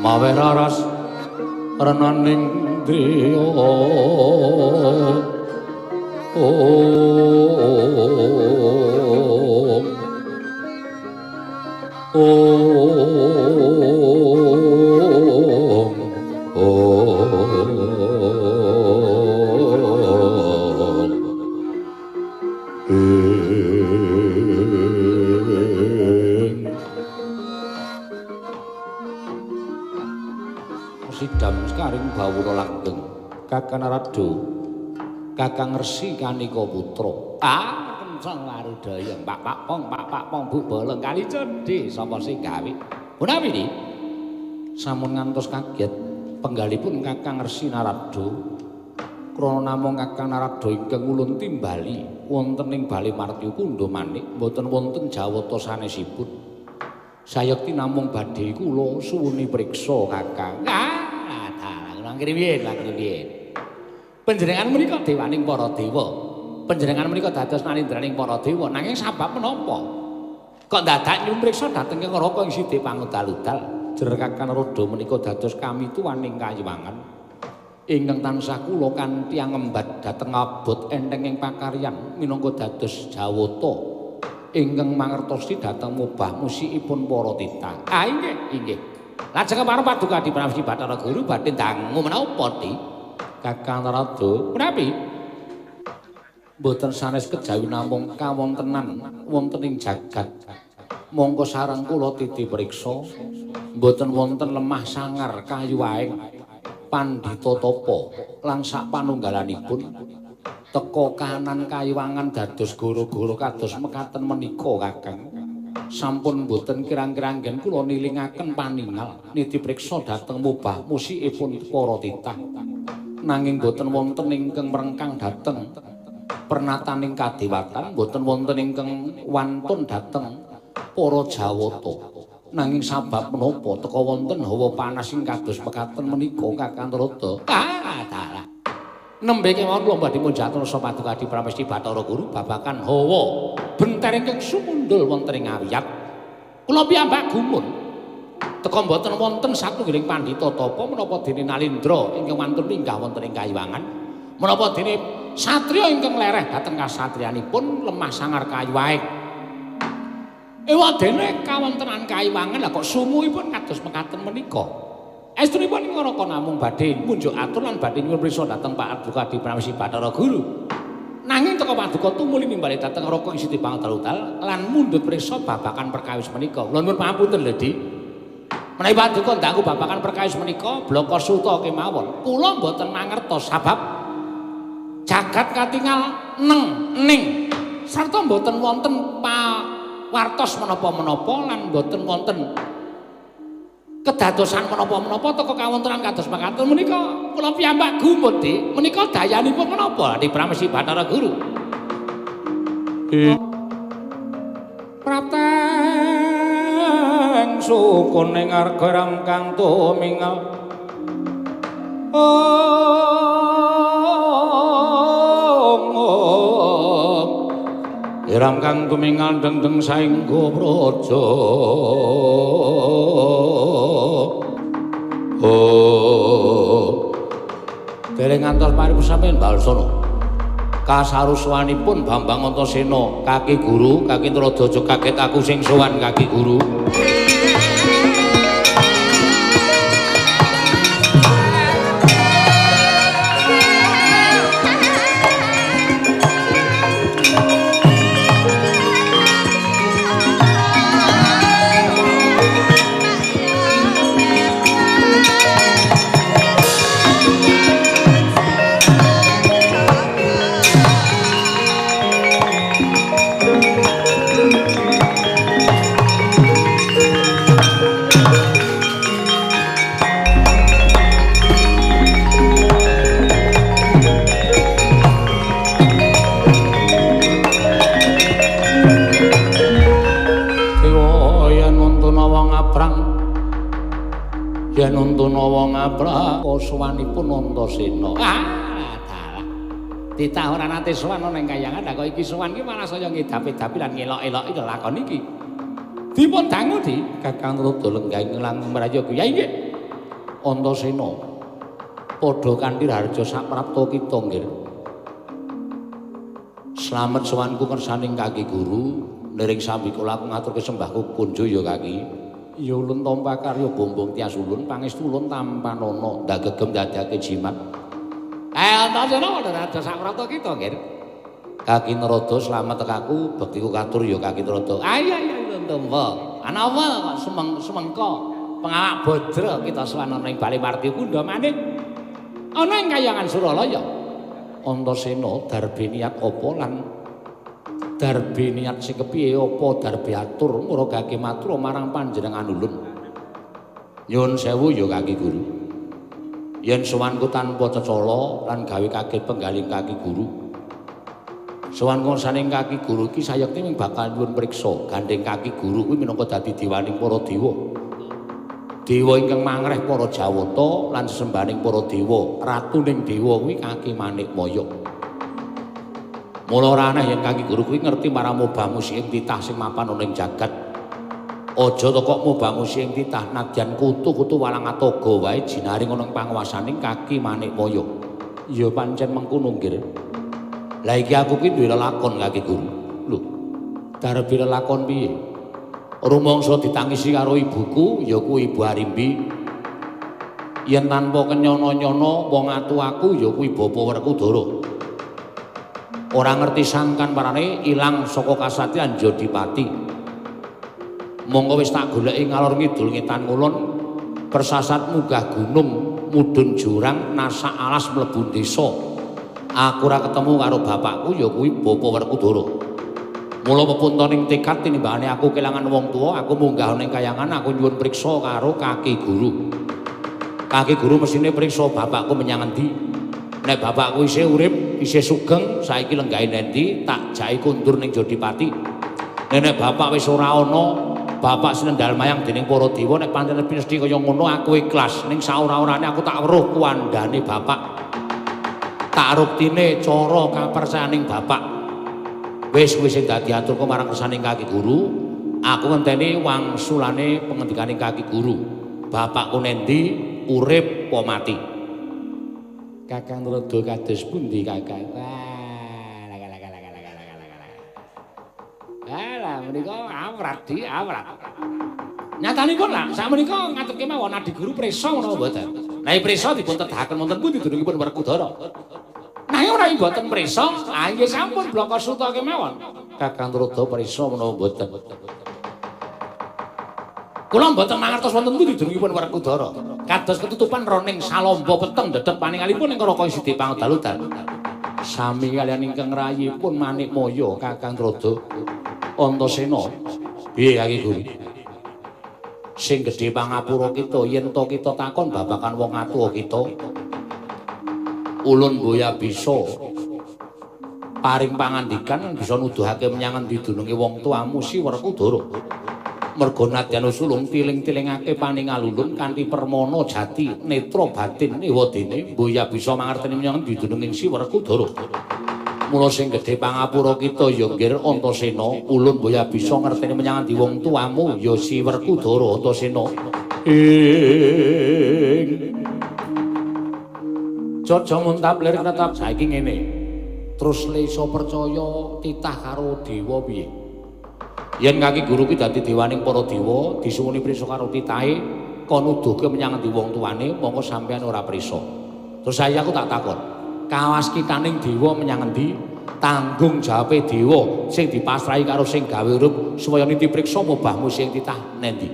mawe raras renaning driya. Om Om Om Sidam sekaring bawura langgeng Kakang Narada Kakang Resi Kanika Putra. Ah, kenceng warudaya. Pak pak pong, pak pak pong, bu bolong kali cedhi sapa sing gawe. Punawi niki? Sampun ngantos kaget penggalipun Kakang Resi Narada. Krana namung Kakang Narada ingkang ulun timbali wonten ing Bale Martya Kundha Manik mboten wonten jawata sanesipun. Sayekti namung badhe kula suwuni priksa Kakang. Ah, dalah ngirim piye, Panjenengan menika dewaning para dewa. Panjenengan menika dados nalindraning para dewa. Nanging sabab menapa? Kok dadak nyumriksa dhateng Kang Raka ing sithik pangudal-udal. Jer Kakang Narada menika dados kamituwaning kayiwangan ingkang tansah kula kanthi angembat dhateng abot entheng ing pakaryan minangka dados jawata ingkang mangertosi dhateng mubah musikipun para titah. Ah inggih, inggih. Lajeng kepareng paduka diprawisi Bathara Guru badhe dangu menapa, Dik? Kakang Narada, punapi? Mboten sanes kejawi namung kawontenan wonten ing jagat. Mongko sareng kula titi priksa, mboten wonten lemah sangar kayu aeng pandhita tapa lan sak panunggalanipun teka kahanan kayuwangan dados goro-goro kados mekaten menika Kakang. Sampun mboten kirang-kirang nggen kula nilingaken paningal niti priksa dhateng mubah musikipun para titah. Nanging boten wonten ingkang mrengkang dhateng pernataning kadewatan, boten wonten ingkang wantun dhateng para jawata. Nanging sabab menapa teka wonten hawa panas ing kados mekaten menika Kakang Narada? Ah, dalah. Nembe kemawon kula badhe munjatur rasa paduka Pramesti Bathara Guru babagan hawa benter ingkang sumundul wonten ing awiyat. Kula piyambak gumun. Teka mboten wonten satunggiling pandhita tapa menapa dene Nalindra ingkang wantun minggah wonten ing kayiwangan, menapa dene satriya ingkang lereh dhateng kasatriyanipun lemah sangar kayu aeng. Ewadene kawontenan kayiwangan lah kok sumuhipun kados mekaten menika. Estunipun ing Raka namung badhe munjuk atur lan badhe nyuwun prisa dhateng Paduka Pramesti Bathara Guru. Nanging teka paduka tumuli nimbali dhateng Raka ing siti pangdal-udal lan mundhut prisa babagan perkawis menika. Kula nyuwun pangapunten lho, Dik. Menawi paduka dangu babagan perkawis menika blaka suta kemawon. Kula mboten mangertos sabab jagat katingal neng ning sarta mboten wonten pawartos menapa-menapa lan mboten wonten kedadosan menapa-menapa teka kawontenan kados makaten menika kula piyambak gumun Dik. Menika dayanipun menapa Adi Pramesi Bathara Guru? Prapteng sukun ing arga ram kang tumingal. Om Ram kang tumingal dengdeng saengga praja. Oh. Dereng ngantos paripun sampeyan Balsana. Kasaruswanipun Bambang Antasena, kaki guru, kaki Trada aja kaget aku sing sowan kaki guru. Yen untuna wong abrang sowanipun Antasena. Ah, dalah. Titah ora nate sowan ana ing kayangan, kok iki sowan iki malah saya ngedapi-dapi lan ngelok-eloki lelakon iki. Dipun dangu Di, Kakang Trada lenggah ing langkung prayoga. Ya inggih. Antasena. Padha kanthi raharja saprapta kita nggih. Slamet sowanku kersaning kaki guru, niring sami kula aku ngaturke sembahku kunjo ya kaki. Ya ulun tampa karya bombong tias ulun pangestu ulun tampanana ndagegem dadake jimat. Antasena padha raja sakrata kita nggih. Kaki Narada slamet tekaku bektiku katur ya Kaki Narada. Ayo ayo ulun tampa. Ana apa kok semengka pengawak bodra kita sowan ana ing Bale Marti Kundha maning. Ana ing kayangan Suralaya. Antasena darbe niat apa lan darbe niat sing kepiye apa darbe atur muragake matur marang panjenengan ulun. Nyuwun sewu ya kaki guru. Yen sowanku tanpa cecala lan gawe kaget penggaling kaki guru. Sowanku saning kaki guru iki sayekti mung bakal nyuwun priksa gandeng kaki guru kuwi minangka dadi dewaning para dewa. Dewa ingkang mangreh para jawata lan sesembahaning para dewa, ratuning dewa kuwi Kaki Manikmaya. Mula ora aneh yen kaki guru kuwi ngerti marang mobah-musi ing titah sing mapan ana ing jagat. Aja to kok mobah-musi ing titah nadyan kutu-kutu walang atoga wae jinaring ana ing panguwasaning Kaki Manikmaya. Ya pancen mengkono nggih. Lah iki aku kuwi duwe lelakon kaki guru. Lho, darbe lelakon piye? Rumangsa ditangisi karo ibuku ya kuwi Ibu Arimbi. Yen tanpa kenyono-nyono wong atu aku ya kuwi Bapa Werkudara. Ora ngerti sangkan parane ilang saka kasatriyan Jodipati. Monggo wis tak goleki ngalor ngidul ngetan ngulon, persasat munggah gunung, mudhun jurang, nasak alas mlebu desa. Aku ora ketemu karo bapakku ya kuwi Bapa Werkudara. Mula pepuntoning tekad tinimbangane aku kelangan wong tuwa, aku munggah ning kayangan, aku nyuwun priksa karo kaki guru. Kaki guru mesine priksa bapakku menyang endi. Nek bapakku isih urip, isih sugeng, saiki lenggahe nendi, tak jai kundur ning Jodipati. Nek bapak wis ora ana, bapak sinendal mayang dening para dewa, nek pancen pinesti kaya ngono aku ikhlas. Ning saora-orane aku tak weruh kuwandane bapak. Tak ruktine cara kapercayaning bapak. Wis kuwi sing dadi aturku marang kersaning kaki guru, aku ngenteni wangsulane pengendikaning kaki guru. Bapakku nendi, urip apa mati? Kakang Trada kados pundi Kakang? Wah, lah. Alah menika awrat Di, awrat. Nyatanipun lah, sakmenika ngatur kemawon adi guru prisa menapa mboten? Nah, prisa dipun tedahaken wonten pundi dunungipun Werkudara? Nah, ora mboten prisa, ah nggih sampun blaka suta kemawon. Kakang Trada prisa menapa mboten? Kula mboten mangertos wonten pundi dunungipun Werkudara. Kados ketutupan roning salamba peteng dedeg paningalipun ing Raka Sidi Pangdaludal. Sami kaliyan ingkang rayipun Manikmaya Kakang Trada Antasena. Piye Kaki Guru? Sing gedhe pangapura kita yen to kita takon babagan wong atuwa kita. Ulun boya bisa paring pangandikan bisa nuduhake menyang endi dununge wong tuamu si Werkudara. Merga nadyan sulung tiling-tilingake paningalulun kanthi permana jati netra batin ewadene boya bisa mangerteni menyang endi dununge si Werkudara. Mula sing gedhe pangapura kita ya nggir Antasena, ulun boya bisa ngerteni menyang endi wong tuamu ya si Werkudara Antasena. Ing Jaja muntap lirik tetap saiki ngene. Terus le iso percaya titah karo dewa piye? Yen kaki guru ki dadi dewaning para dewa, disuwuni prisa karo titahe kon nuduhke menyang endi wong tuane, mongko sampeyan ora prisa. Terus saya aku tak takon, kawas kitaning dewa menyang endi? Tanggung jawabe dewa sing dipasrahi karo sing gawe urip supaya niti priksa mobahmu sing titah nendi?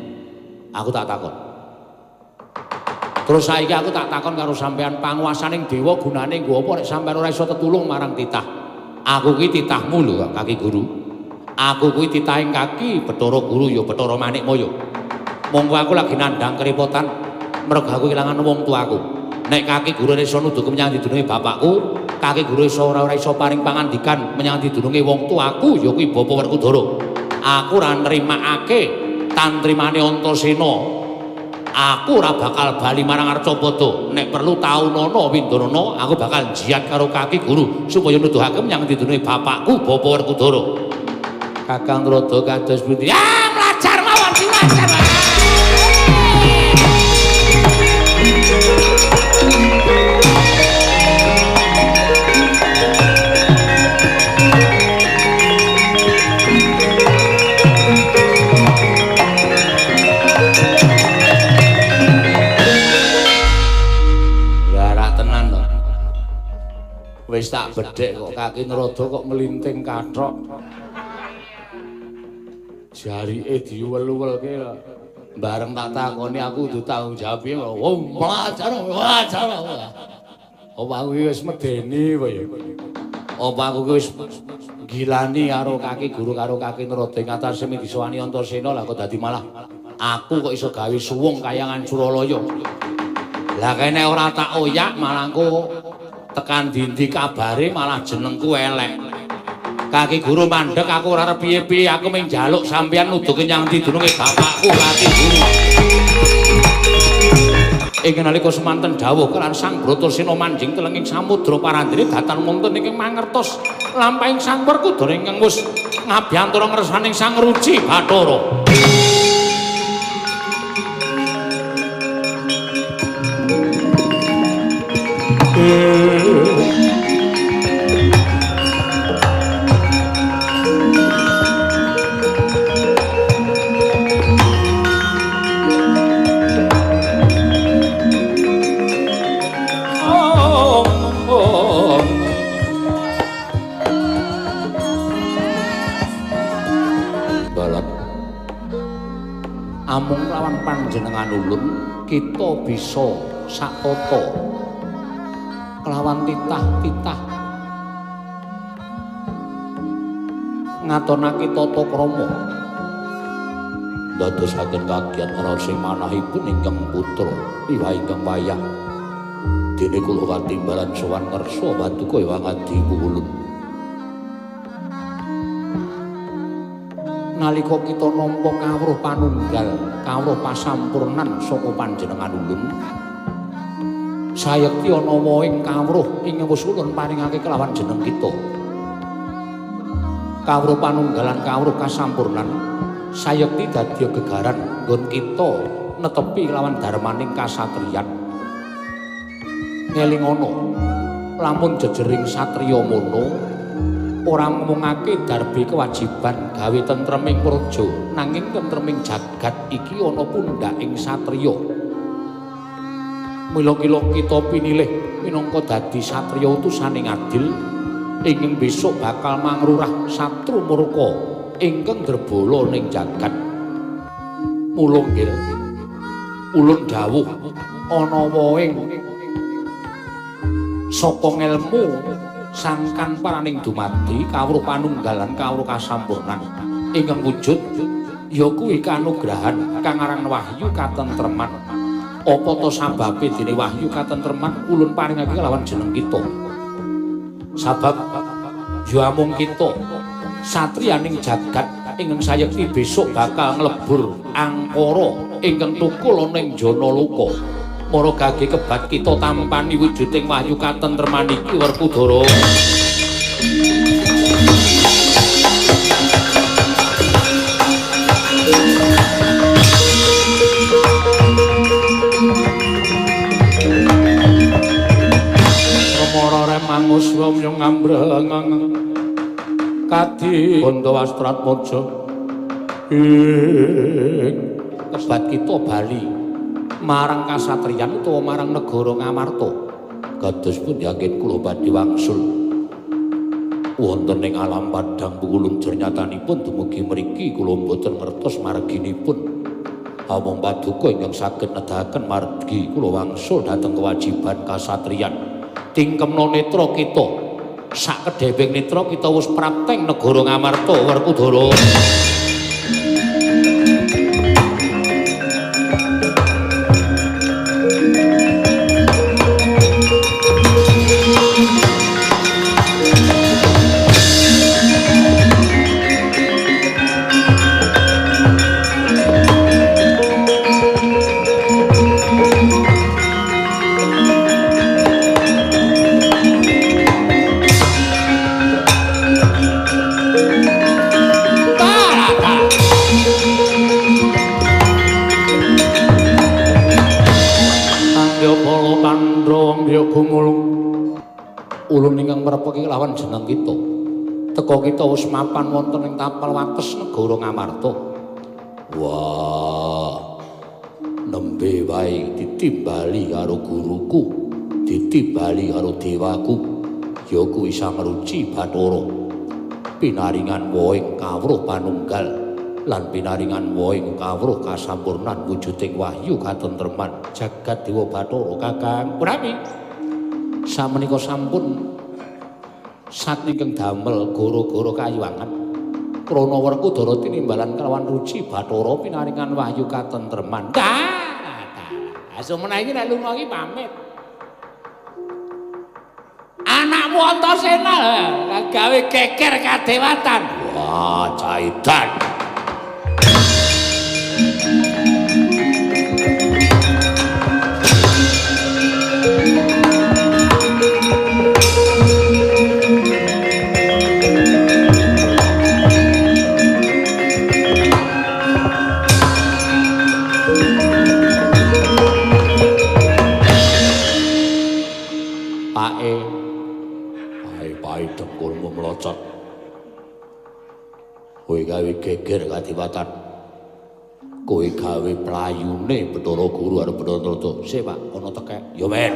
Aku tak takon. Terus saiki aku tak takon karo sampeyan, panguwasaning dewa gunane nggo apa nek sampeyan ora iso tetulung marang titah? Aku kuwi titahmu lho kaki guru. Aku kuwi titahing kaki Bathara Guru ya Bathara Manikmaya. Monggo aku lagi nandhang kerepotan mergo aku kehilangan wong tuaku. Nek kaki guru iso nuduhke menyang dununge bapakku, kaki guru iso ora iso paring pangandikan menyang dununge wong tuaku ya kuwi Bapak Werkudara. Aku ora nrimakake tantrimane Antasena. Aku ora bakal bali marang Arcapada. Nek perlu taunana windanana aku bakal jiat karo kaki guru supaya nuduhake menyang dununge bapakku Bapak Werkudara. Kakang Trada kados pundi? Ya mlajar mawon, mlajar. Lah tenan to. Wis tak bedhek kok kaki Narada kok nglinting kathok. Jarike diwel-welke bareng tak takoni aku kudu tanggung jawab piye. Oh, mlajar, mlajar. Apa aku wis medeni apa ya? Apa aku wis gilani karo kaki guru karo kaki Narada ing atase disowani Antasena lah kok dadi malah aku kok iso gawe suwung kayangan Suralaya. Lah kene ora tak oyak malah engko tekan dindi kabare malah jenengku elek. Kaki guru mandek aku ora arep piye-piye, aku mung njaluk sampeyan nuduhke nyang ndi dununge bapakku kaki guru. Ing nalika semanten dawuh kelan Sang Bratasena manjing telenging samudra parandene datan wonten ingkang mangertos lampahing Sang Werkudara ingkang wis ngabiyantara ngersaning Sang Ruci Bathara. Amung lawan panjenengan ulun kita bisa satata kelawan titah-titah ngatonake tata krama ndadosaken kagiat ngrasa manahipun ingkang putra wiwah ingkang wayah dene kula katimbalan sowan ngersa paduka Hyang Adi ulun. Nalika kita nampa kawruh panunggal, kawruh pasampurnan saka panjenengan ulun, sayekti ana ing kawruh ing wis ulun paringake kelawan jeneng kita. Kawruh panunggalan kawruh kasampurnan sayekti dadi gegaran nggon kita netepi kelawan dharmaning kasatriyan. Ngelingono lamun jejering satriya mono ora ngomongake darbi kewajiban gawe tentreming praja, nanging tentreming jagat iki ana pundhaking satriya. Mila kita pinilih minangka dadi satriya utusaning adil ingkang besok bakal mangrurah satru murka ingkang drebala ning jagat. Mula nggih ulun dawuh ana woing saka ngelmu sangkan paraning dumadi kawruh panunggalan kawruh kasampurnan ingkang wujud ya kuwi kanugrahan kang aran wahyu katentreman. Apa to sababe dene wahyu katentreman ulun paringake kelawan jeneng kita? Sabab ya amung kita satriyaning jagat ingkang sayekti besok bakal nglebur angkara ingkang tukul ana ing Janaloka. Mara gage kebat kita tampani wujuding wahyu katentreman iki Werkudara. Remara remangus wong ngambreng kadi Bandawastratmaja ing kebat kita bali marang kasatriyan utawa marang negara Ngamarta. Kados pundi yakin kula badhe wangsul wonten ing alam padhang ulun jernyatanipun dumugi mriki kula mboten ngertos marginipun. Amung paduka ingkang saged nedahaken margi kula wangsul dhateng kewajiban kasatriyan. Tingkemna netra kita sakedheping netra kita wis prapteng negara Ngamarta Werkudara. Ulun ingkang mrepeki lawan jeneng kita. Teka kita wis mapan wonten ing tapal wates negara Ngamarta. Wah. Nembe wae ditimbali karo guruku, ditimbali karo dewaku. Ya kuwi Sang Ruci Bathara. Pinaringan wohing kawruh panunggal lan pinaringan wohing kawruh kasampurnan wujuding wahyu katentreman jagat Dewa Bathara Kakang. Punami samenika sampun sat ingkang damel goro-goro kayuwangan krana Werkudara tinimbalan kelawan Ruci Bathara pinaringan wahyu katentreman. Dah, sumena iki nek lunga iki pamit. Anakmu Antasena gawe geger kadewatan. Wah, caidan. Dengkulmu melocot. Kowe gawe geger kadiwatan. Kowe gawe playune Bathara Guru karo Bathara Narada. Sik, Pak, ana tekek. Ya men.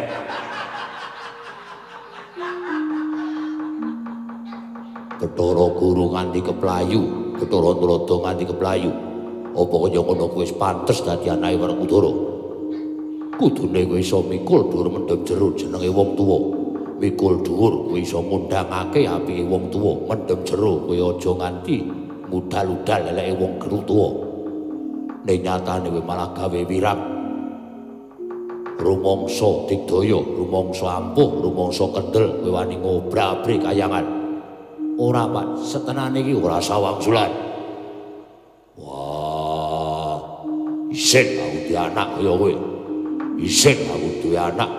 Bathara Guru nganti keplayu, Bathara Narada nganti keplayu. Apa kaya ngono kowe wis pantes dadi anake Werkudara? Kudune kowe iso mikul dhuwur mendem jero jenenge wong tuwa. Mikul dhuwur kowe iso ngundangake apike wong tuwa, mendem jero kowe aja nganti ngudal-udal eleke wong geru tuwa. Ning nyatane kowe malah gawe wirang. Rumangsa digdaya, rumangsa ampuh, rumangsa kendel, kowe wani ngobrak-abrik kayangan. Ora, Pak, setenane iki ora sawangsulan. Wah, isin aku duwe anak kaya kowe. Isin aku duwe anak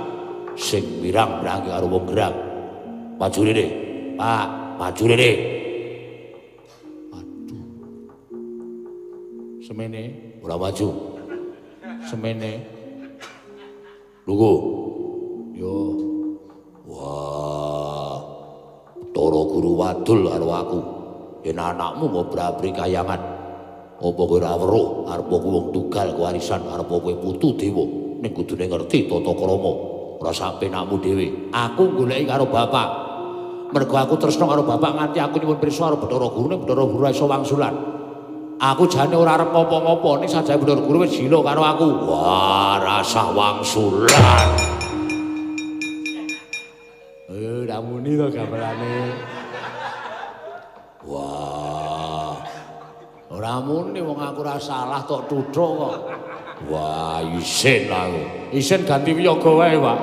sing wirang-wirang karo wong gerang. Maju rene, Pak, maju rene. Aduh. Semene ora maju. Semene. Lungguh. Yo. Wah. Bathara Guru wadul karo aku. Yen anakmu ngobrak-abrik kayangan, apa kowe ora weruh arep kowe wong tugal kewarisan arep kowe putu dewa ning kudune ngerti tata krama. Ora sampe nakmu dhewe. Aku goleki karo bapak. Mergo aku tresna karo bapak nganti aku nyuwun pirsa karo Bathara Guru, ning Bathara Guru iso wangsulan. Aku jane ora arep ngopo-ngopo ning sajae Bathara Guru wis gila karo aku. Wah, rasah wangsulan. Ra muni to gamelane. Wah. Ora muni wong aku ora salah tok tuthuk kok. Wah, isin aku. Isin ganti wiyaga wae, Pak.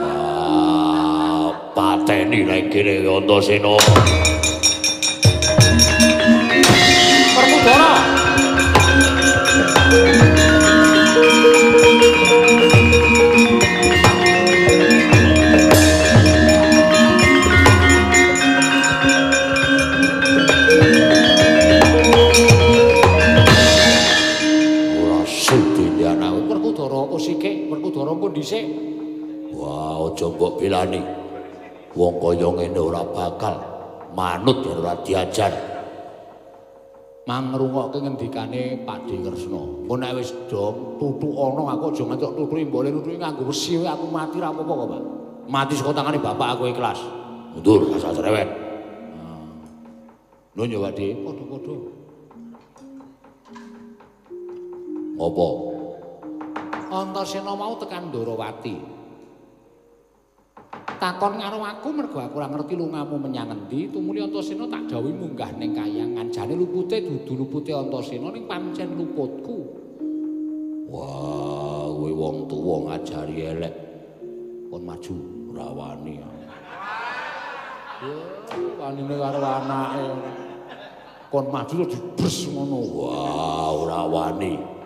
Wah, pateni nang kene Antasena. Werkudara. Werkudara engko dhisik. Wah, aja mbok belani. Wong kaya ngene ora bakal manut yen ora diajar. Mangrungokke ngendikane Pakdhe Kresna. Engko nek wis do tutuk ana aku aja nganti tutuki mbole nutuki nganggo wesi aku mati ra apa-apa kok, Pak. Mati saka tangane bapak aku ikhlas. Mundur asal cerewet. Lho yo Pakdhe, padha-padha. Ngopo? Antasena mau tekan Ndorowati. Takon karo aku mergo aku ora ngerti lungamu menyang endi, tumuli Antasena tak dawuhi munggah ning kayangan. Jane lupute dudu lupute Antasena ning pancen luputku. Wah, kowe wong tuwa ngajari elek. Kon maju ora wani. Ya, wanine karo anake. Kon maju terus dibres ngono. Wah, ora wani.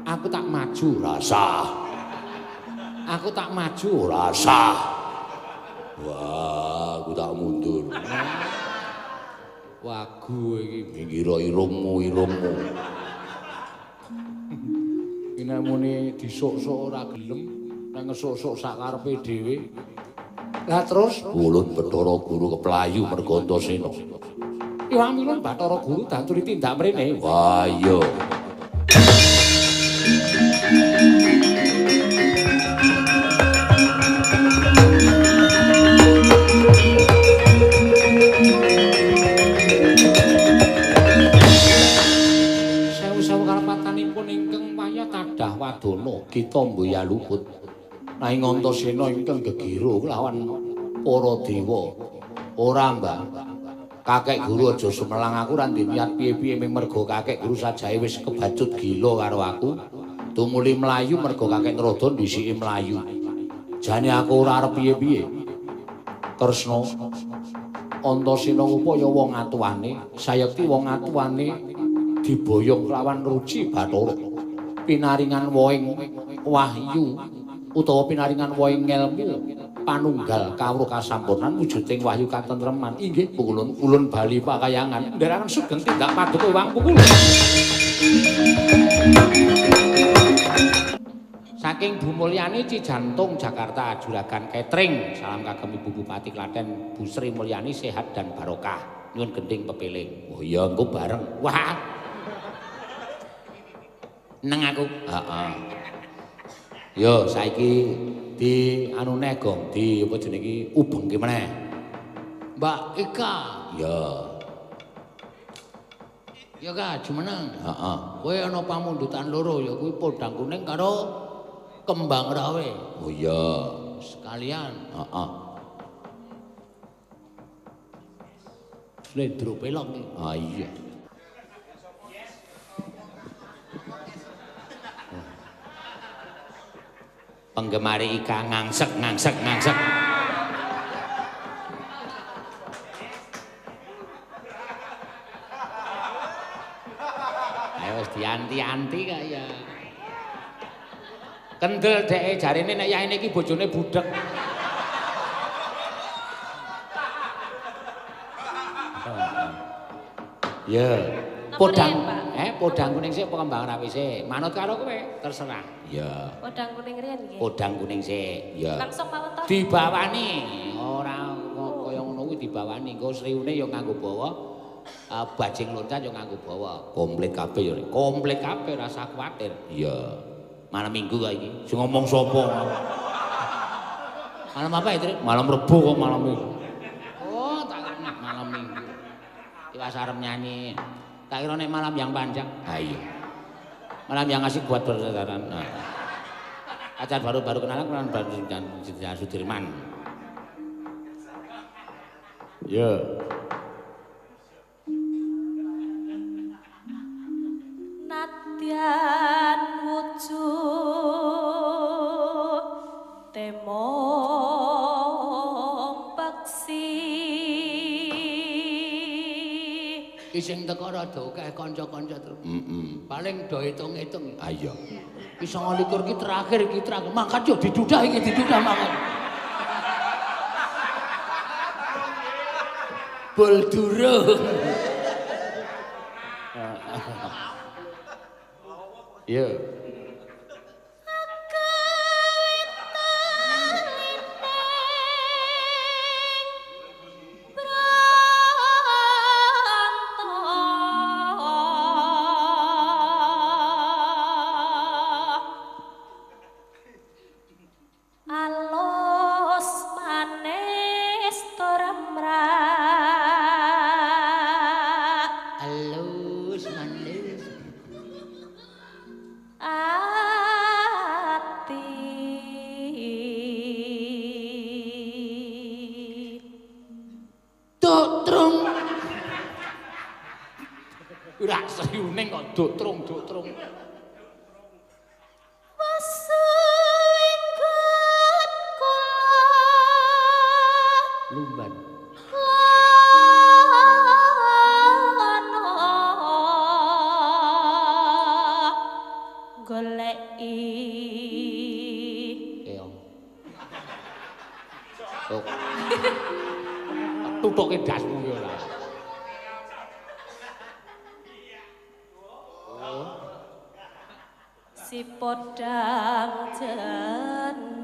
Aku tak maju rasah. Aku tak maju rasah. Wah, aku tak mundur. Wagu iki minggiro irungmu, irungmu. Iki nek muni disuk-suk ora gelem, nek ngesuk-suk sak karepe dhewe. Lah terus ulun Bathara Guru keplayu mergo Antasena. Iwang ulun Bathara Guru daturi tindak mrene. Wah, iya. Sewu-sewu kalepatanipun ingkang waya tadah wadana kita mboya luput. Nanging Antasena ingkang gegero lawan para dewa. Ora, Mbah. Kakek guru aja sumelang aku ora ndek niat piye-piye ming mergo kakek guru sajae wis kebacut gila karo aku. Tumuli mlayu mergo kakek Narada ndhisiki mlayu. Jane aku ora arep piye-piye. Kresna Antasena ngupaya wong atuwane, sayekti wong atuwane diboyong kelawan Ruci Bathara. Pinaringan wohing wahyu utawa pinaringan wohing ngelmu panunggal kawruh kasampurnan wujuding wahyu katentreman. Inggih pukulun ulun bali pakayangan ndherekaken sugeng tindak paduka wang pukulun. Saking Bu Mulyani Cijantung Jakarta Juragan Catering, salam kagem Ibu Bupati Klaten Bu Sri Mulyani sehat dan barokah. Nyuwun gending pepiling. Oh iya engko bareng. Wah. Neng aku. Heeh. Yo saiki di anune gong di apa jenenge iki ubengke meneh. Mbak Ika. Ya. Ya Ka, jumeneng. Heeh. Kowe ana pamundutan loro ya kuwi podang kuning karo kembang rawe. Oh iya, sekalian. Heeh. Slendro pelok iki. Ah iya. Penggemar Ika ngangsek ngangsek ngangsek. Ayo wis dianti-anti kaya. Kendel dheke jarene nek yaene iki bojone budhek. Ya, podang podang kuning sik apa kembang rawi sik? Manut karo kowe, terserah. Ya. Podang kuning riyen nggih. Podang kuning sik, ya. Langsung mawon to. Dibawani, ora kaya ngono kuwi dibawani. Engko sriune ya nganggo bawa, bajing loncat ya nganggo bawa. Komplit kabeh ya. Komplit kabeh rasa kuwatir. Iya. Malam Minggu kok iki. Sing ngomong sapa? Malam apa ya, Trik? Malam Rebo kok malam Minggu. Oh, tak malam Minggu. Pas arep nyanyi. Tak kira nek malam yang panjang. Ha iya. Malam yang asik buat bersaudara. Nah. Pacar baru-baru kenalan kenalan baru dan Sudirman. Yo. Nadyan wujud temong peksi. Ki sing teko rada akeh kanca-kanca terus. Heeh. Paling do hitung-hitung. Ha iya. Ki 29 ki terakhir iki terakhir. Mangkat yo didudah iki didudah mangkat. Bol durung. Iya. Alus manis tur mrak. Alus manis. Ati. Duk trung. Ora seriuning kok duk trung duk trung. Wasuwinggut kula Lumban. lana goleki Keong. Tuk. Tutuke dasmu ki ora. Si podang jenar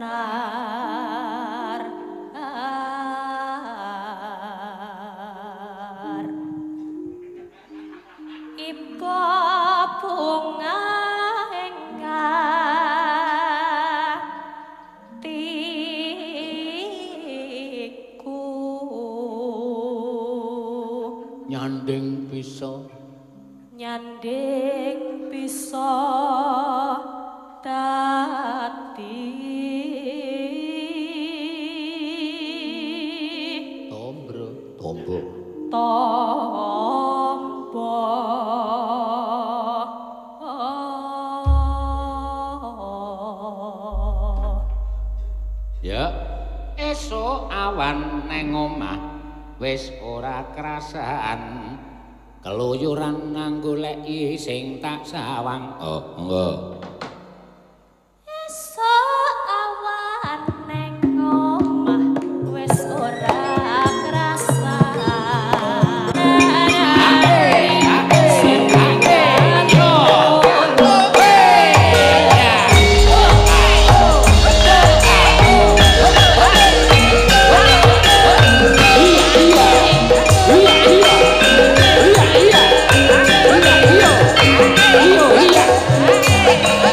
iba bunga engkang tiku Nyanding bisa. Nyanding bisa dadi Tombro. Tombo. Tombo. Ya. Esuk awan neng omah wis ora krasan. Keluyuran nang goleki sing tak sawang. Oh, monggo. Esuk awan neng omah wis ora krasan. Iya, iya.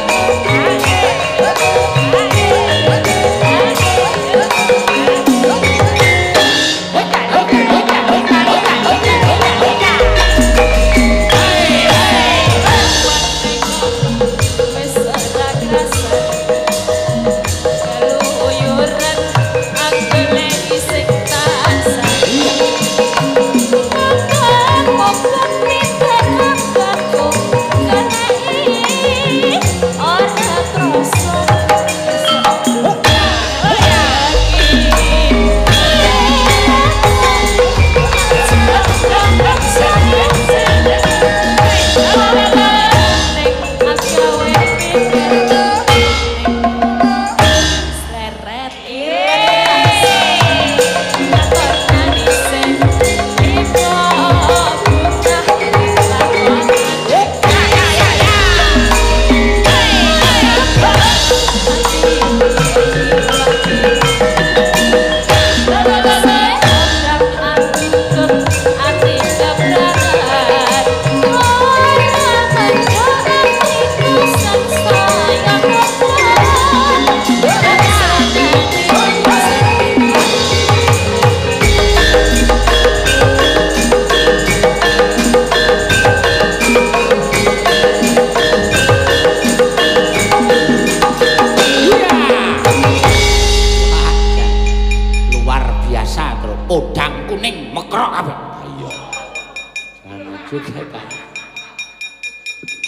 Jogetan.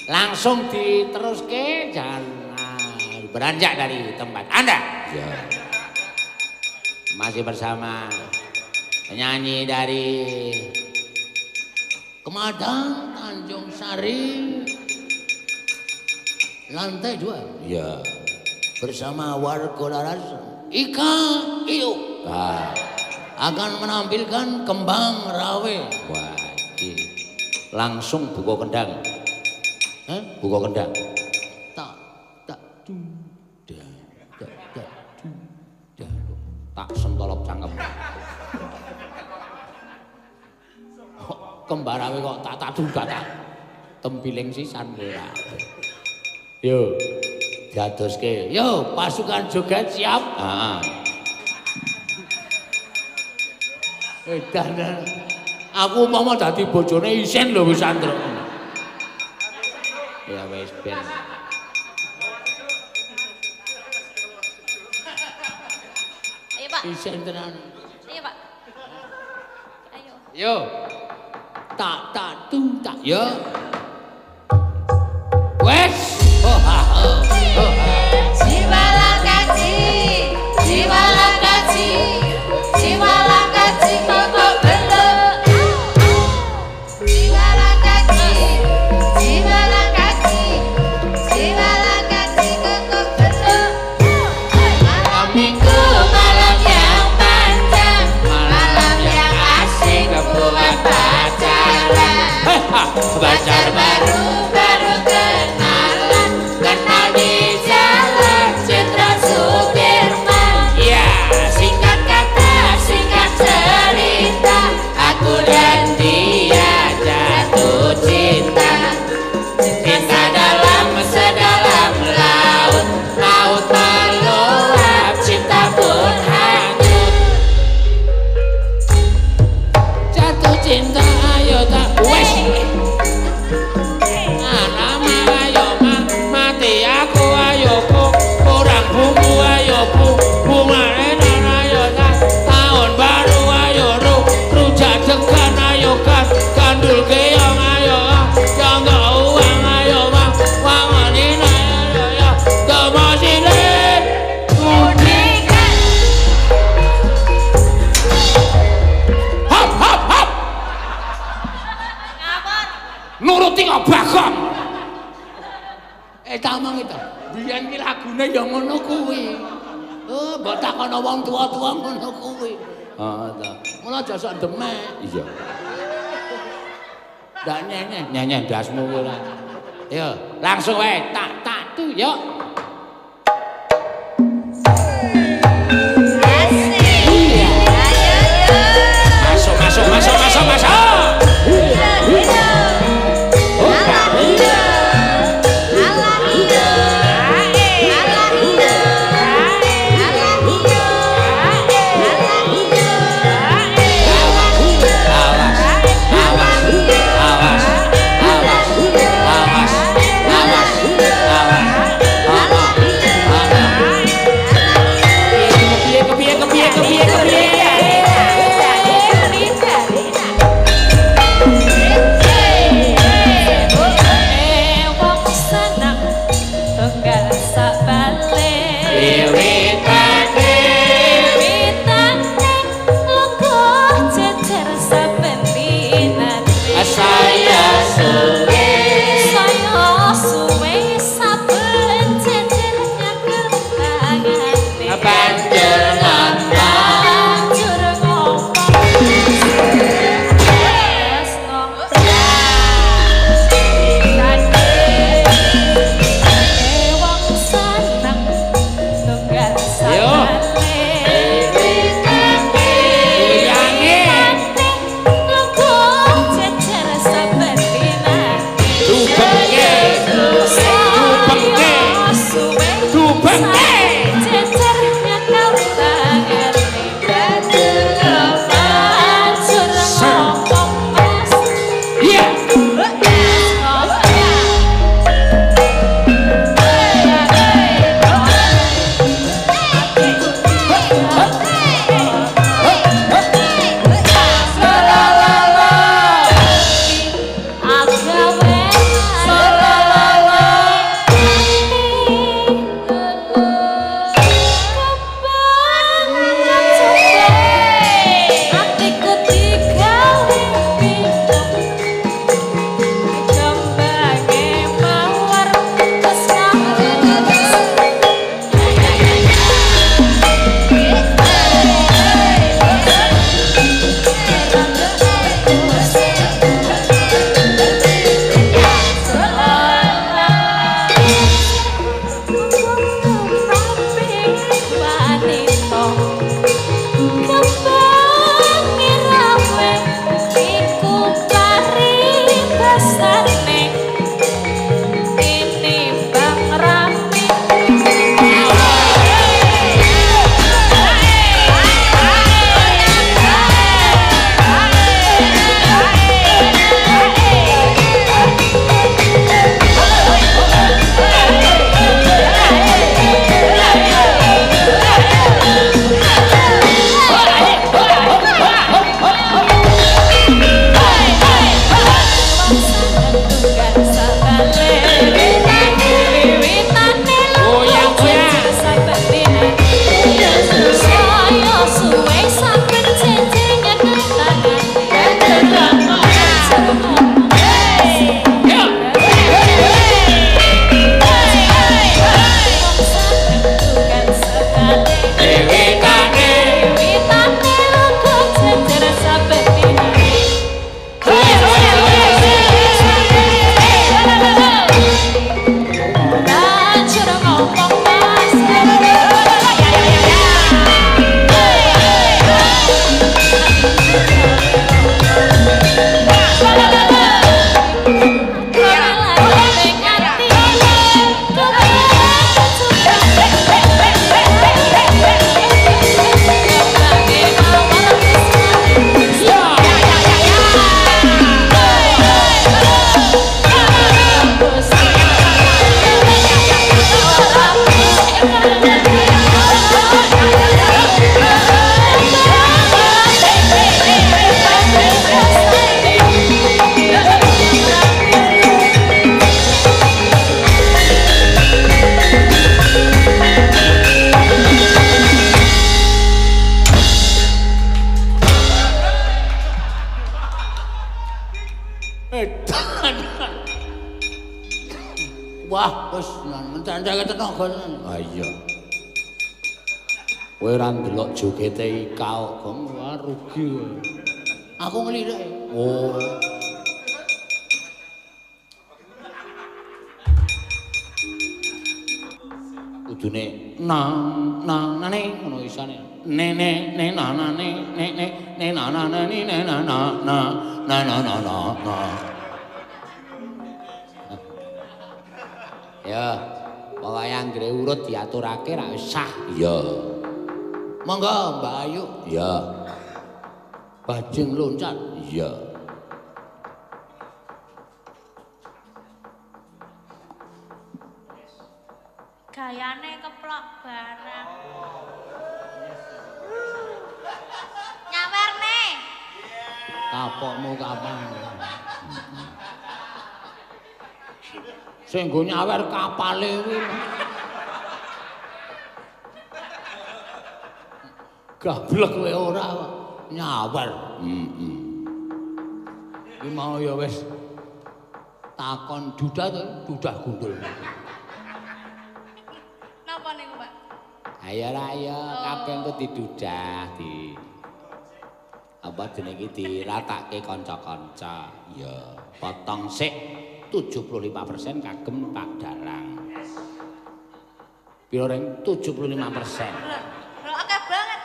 Langsung diteruske, jangan beranjak dari tempat Anda. Ya. Masih bersama penyanyi dari Kemadang, Tanjung Sari, lantai 2. Ya. Bersama warga Laras Ika Iyo. Wah. Akan menampilkan Kembang Rawe. Wah, iki langsung buka kendang. Hah? Buka kendang. Tak tak du da tak tak du da. Tak sentolop cangkem. Kembang Rawe kok tak tak du tak. Tempiling sisan ora. Yo. Diadoske. Yo, pasukan joget siap. Heeh. Edan. Aku umpama dadi bojone isin lho wis androk. Ya wis ben. Ayo, Pak. Isin tenan. Ayo, Pak. Ayo. Yo. Tak tak tu tak. Yo. Wes. Oh, ha, oh, oh, ha. Jiwalakaji, jiwalakaji, jiwalakaji kok beluk. Jiwalakaji, jiwalakaji, jiwalakaji kok beluk. Malam minggu malam yang panjang, malam yang asik buat pacaran. Pacar baru baru kenalan, kenal di jalan Jenderal Sudirman. Iya, singkat kata, singkat cerita, aku dan dia jatuh cinta. Cinta dalam sedalam laut, laut meluap, cinta pun hanyut. Jatuh cinta ayo tak wes. Lama ayo mati aku ayo ku kurang bumbu ayo bu bunga enak ayo tak tahun baru ayo ru rujak degan ayo kan gandul keong ayo jangka uang ayo wang wanganin ayo ya temosile Kuningan. Hop hop hop. Ngapon? Nuruti kok Bagong. Tamang itu. Biyen ki lagune ya ngono kuwi. Oh, mbok takono wong tua-tua ngono kuwi. Heeh ta. Ngono aja sok demek. Iya. Ndak nyenyeh. Nyenyeh ndasmu kuwi lah. Yo, langsung wae tak tak tu yo. Asik. Ayo, yo. Masuk masuk masuk masuk masuk. Awas awas awas awas awas awas awas Entek-enteke tenaga tenan. Ha iya. Kowe ora ndelok jogete Ika kok, Gong. Wah rugi kowe. Aku nglirik. Oh. Kudune na na nane ngono isane. Ne ne ne na na ne ne ne ne na na na ni ne na na na na na na na na. Ya, pokoke anggere urut diaturake ra wis sah. Iya. Monggo Mbak Ayu. Iya. Bajing loncat. Iya. Gayane keplok barang. Nyawerne. Kapokmu kapan? Sing nggo nyawer kapale kuwi. Gablek kowe ora nyawer. Heeh. Iki mau ya wis takon dudah to, dudah gundul. Napa niku, Pak? Ayo ra ayo, kabeh engko didudah di apa jenenge iki diratake kanca-kanca. Ya, potong sik 75% kagem Pak Dalang. Piro reng 75%. Lho akeh banget.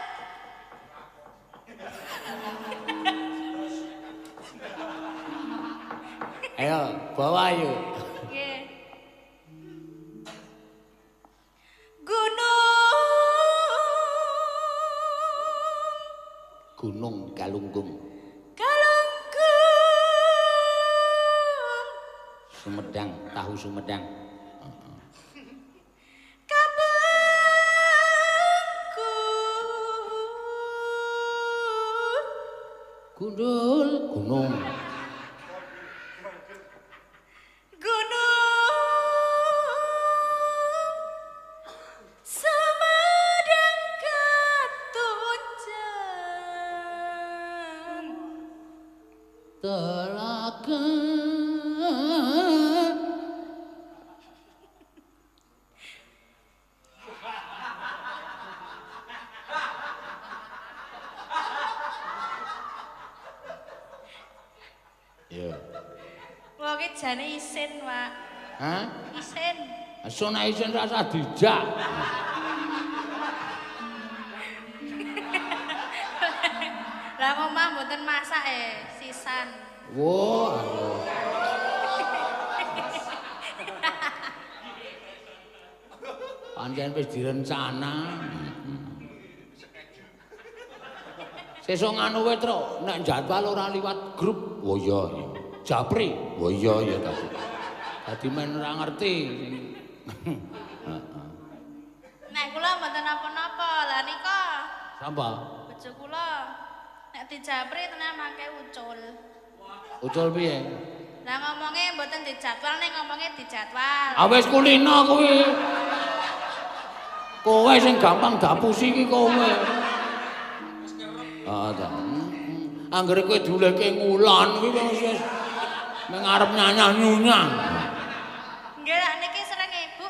Ayo, bawa ayo. Nggih. Gunung Gunung Galunggung. Galunggung. Sumedang, tahu Sumedang. Kabengku. Gundul Gunung. Gunung Sumedang ketunjang. Telaga. Ya. Wong iki jane isin, Pak. Hah? Isin. Sona isin rasa dijak. Lah omah mboten masak sisan. Wah, aduh. Pancen wis direncana. Sesuk nganu wae, Truk, nek jadwal ora liwat grup. Oh iya iya. Japri. Oh iya iya tadi. Dadi men ora ngerti sing. Heeh. Nek kula mboten napa-napa. Lah nika Sapa? bojo kula nek dijapri tenan mangke ucul. Ucul piye? Lah ngomonge mboten dijadwal ning ngomonge dijadwal. Ah wis kulino kuwi. Kowe sing gampang dapusi iki kowe. Heeh ta. Anggere kowe diulehke ngulon kuwi wis meng arep nyanyah-nyunyah. Nggih lak niki sering Ibu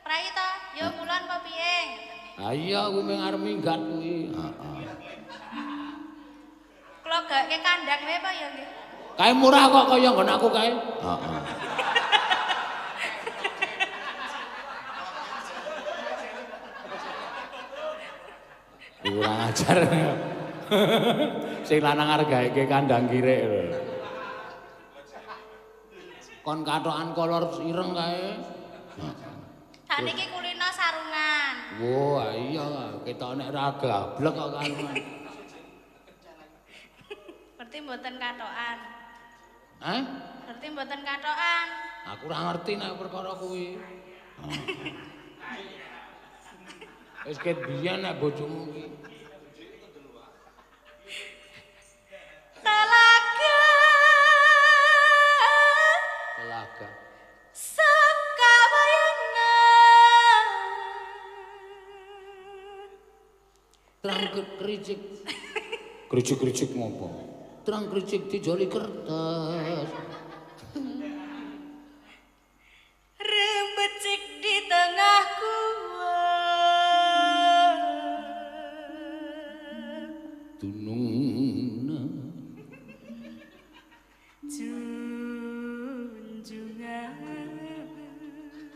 prai ta? Ya ngulon apa piye? Ha iya kuwi meng arep minggat kuwi. Heeh. Kula gaweke kandhang wae apa ya nggih? Kae murah kok kaya nggon aku kae. Heeh. Kurang ajar. Sing lanang arep gaeke kandhang kirik lho. Kon kathokan kolor ireng kae. Sak niki kulino sarungan. Wah, iya ketok nek ra gablek kok kan. Berarti mboten kathokan. Hah? Berarti mboten kathokan. Aku ora ngerti nek perkara kuwi. Wis ket biyen nek bojomu kuwi. Telaga. Telaga. Sekawayana. Terang kericik. Kericik-kericik ngopo? Terang kericik dijoli kertas. Rembecik di tengah Dunungna Junjungan.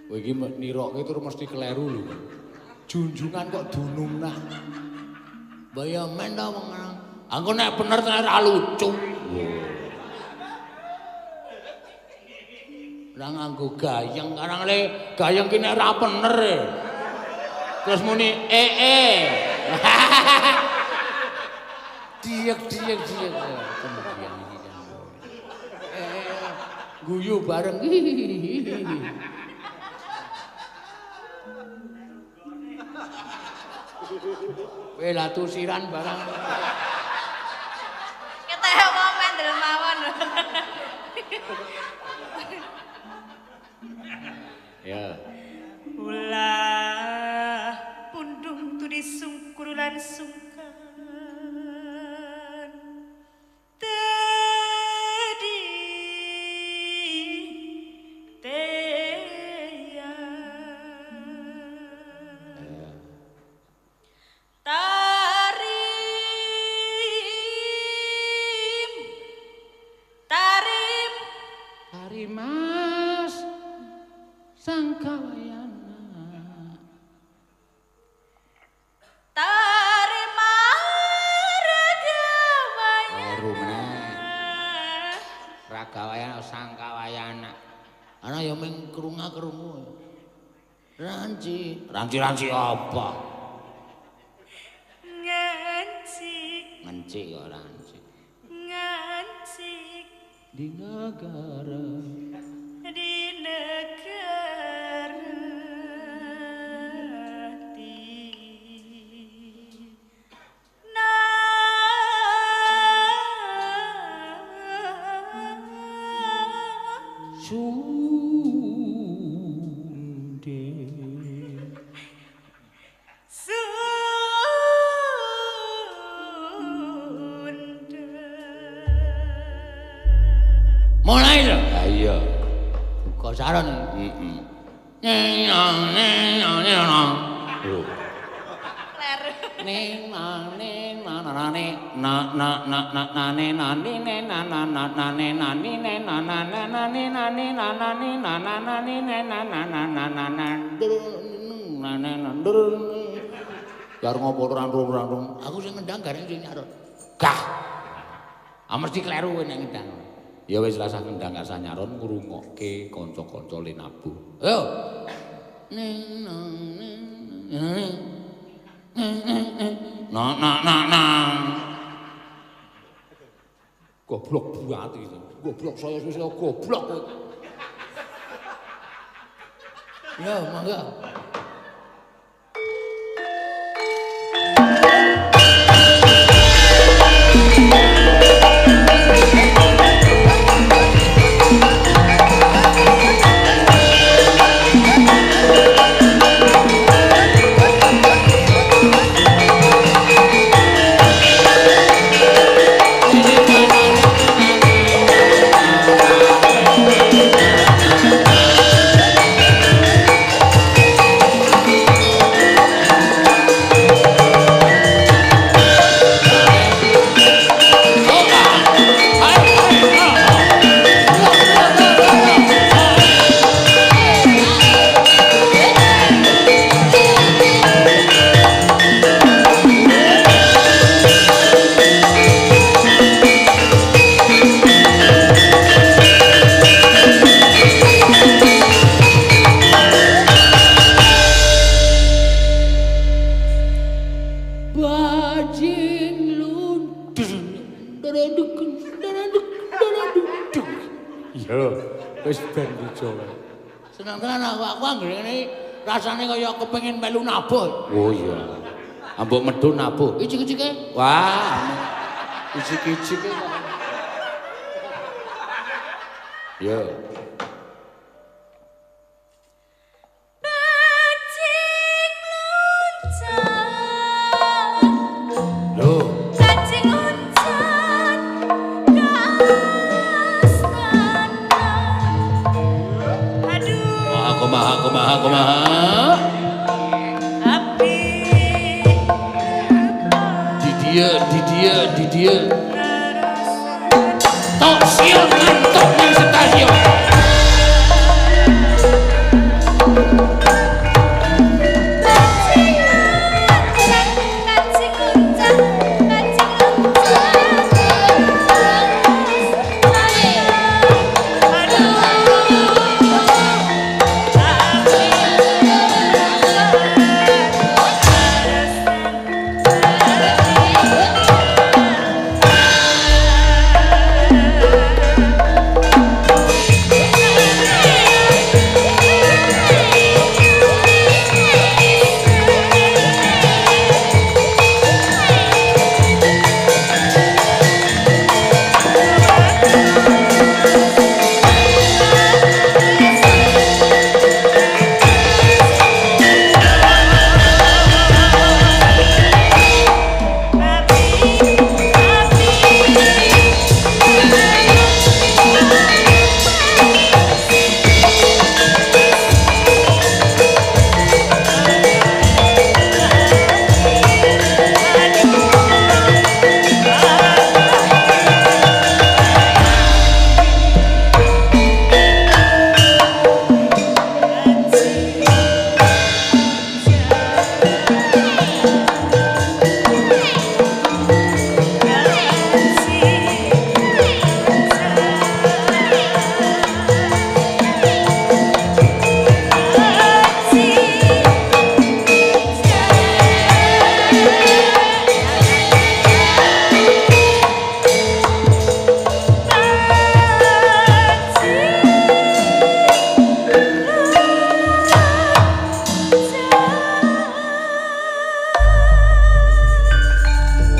Kowe iki nirokke terus mesti kleru lho. Junjungan kok dunungna. Mbok ya men to wong lanang. Angko nek bener tenan ora lucu. Ora nganggo gayeng, karang le gayeng ki nek ora bener. Terus muni e. Diek diek diek. Kemudian iki kan. Guyu bareng. Kowe lah tusiran barang. Keteh wong mendel mawon. Ya. Ulah pundung turi sungkur lan sungkan. Tedi teya. Tarim tarim Tarimas Sangkawayana. Tarima Ragawayana. Kleru meneh. Ragawayana Sangkawayana. Ana ya ming krungu-krungu. Ranci, Ranci-ranci apa? Ngancik ngenci kok ranci. ngancik Di negara di negara Tina. Sunde. Sunda. Mulai lho. Ha iya. Buka saron. Heeh. Ning nang ning nang ning nang. Lho. Kleru. Ning nang ning nang nang ning. Na na na na na ne na ni ne na na na na ne na ni ne na na na na ni na ni na na ni na na na ni ne na na na na na na na na na Yar ngopo randung-randung. Aku sing ngendang gareng sing nyaron. Gah. Ah mesti kleru kowe nek ngendang. Ya wis rasah ngendang rasah nyaron ngrungokke kanca-kanca le nabuh. Yo. Ning nang ning nang. Na na na na. Goblok banget iki. Goblok saya suwe goblok kowe. Yo, monggo. Bajing luntur. Iya, wis ben dicoba. Seneng tenan aku anggere ngene rasane kaya kepengin melu nabuh. Oh iya. Ambok medun nabuh. Icik-icike. Wah, icik-icik kok. Ya. Bajing loncat. Lho, Bajing loncat ke astana. Aduh. Kumaha kumaha kumaha kumaha. Abdi Didi Didieu, didieu, didieu. Tok siul ngantuk nang stasiun.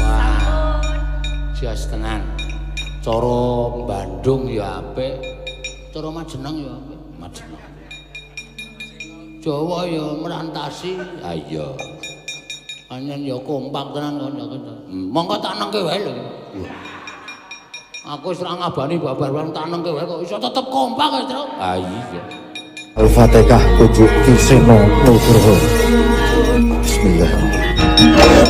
Wah, jos tenan. Cara Bandung ya apik, cara Majenang ya apik. Majenang. Jawa ya merantasi. Ha iya. Pancen ya kompak tenan kanca-kanca. Monggo tak nengke wae lho. Aku wis ora ngabani babar-babar tak nengke wae kok iso tetep kompak ya, Truk. Ha iya. Al-Fatihah Pujuk Kiseno Nugroho. Bismillahirrahmanirrahim.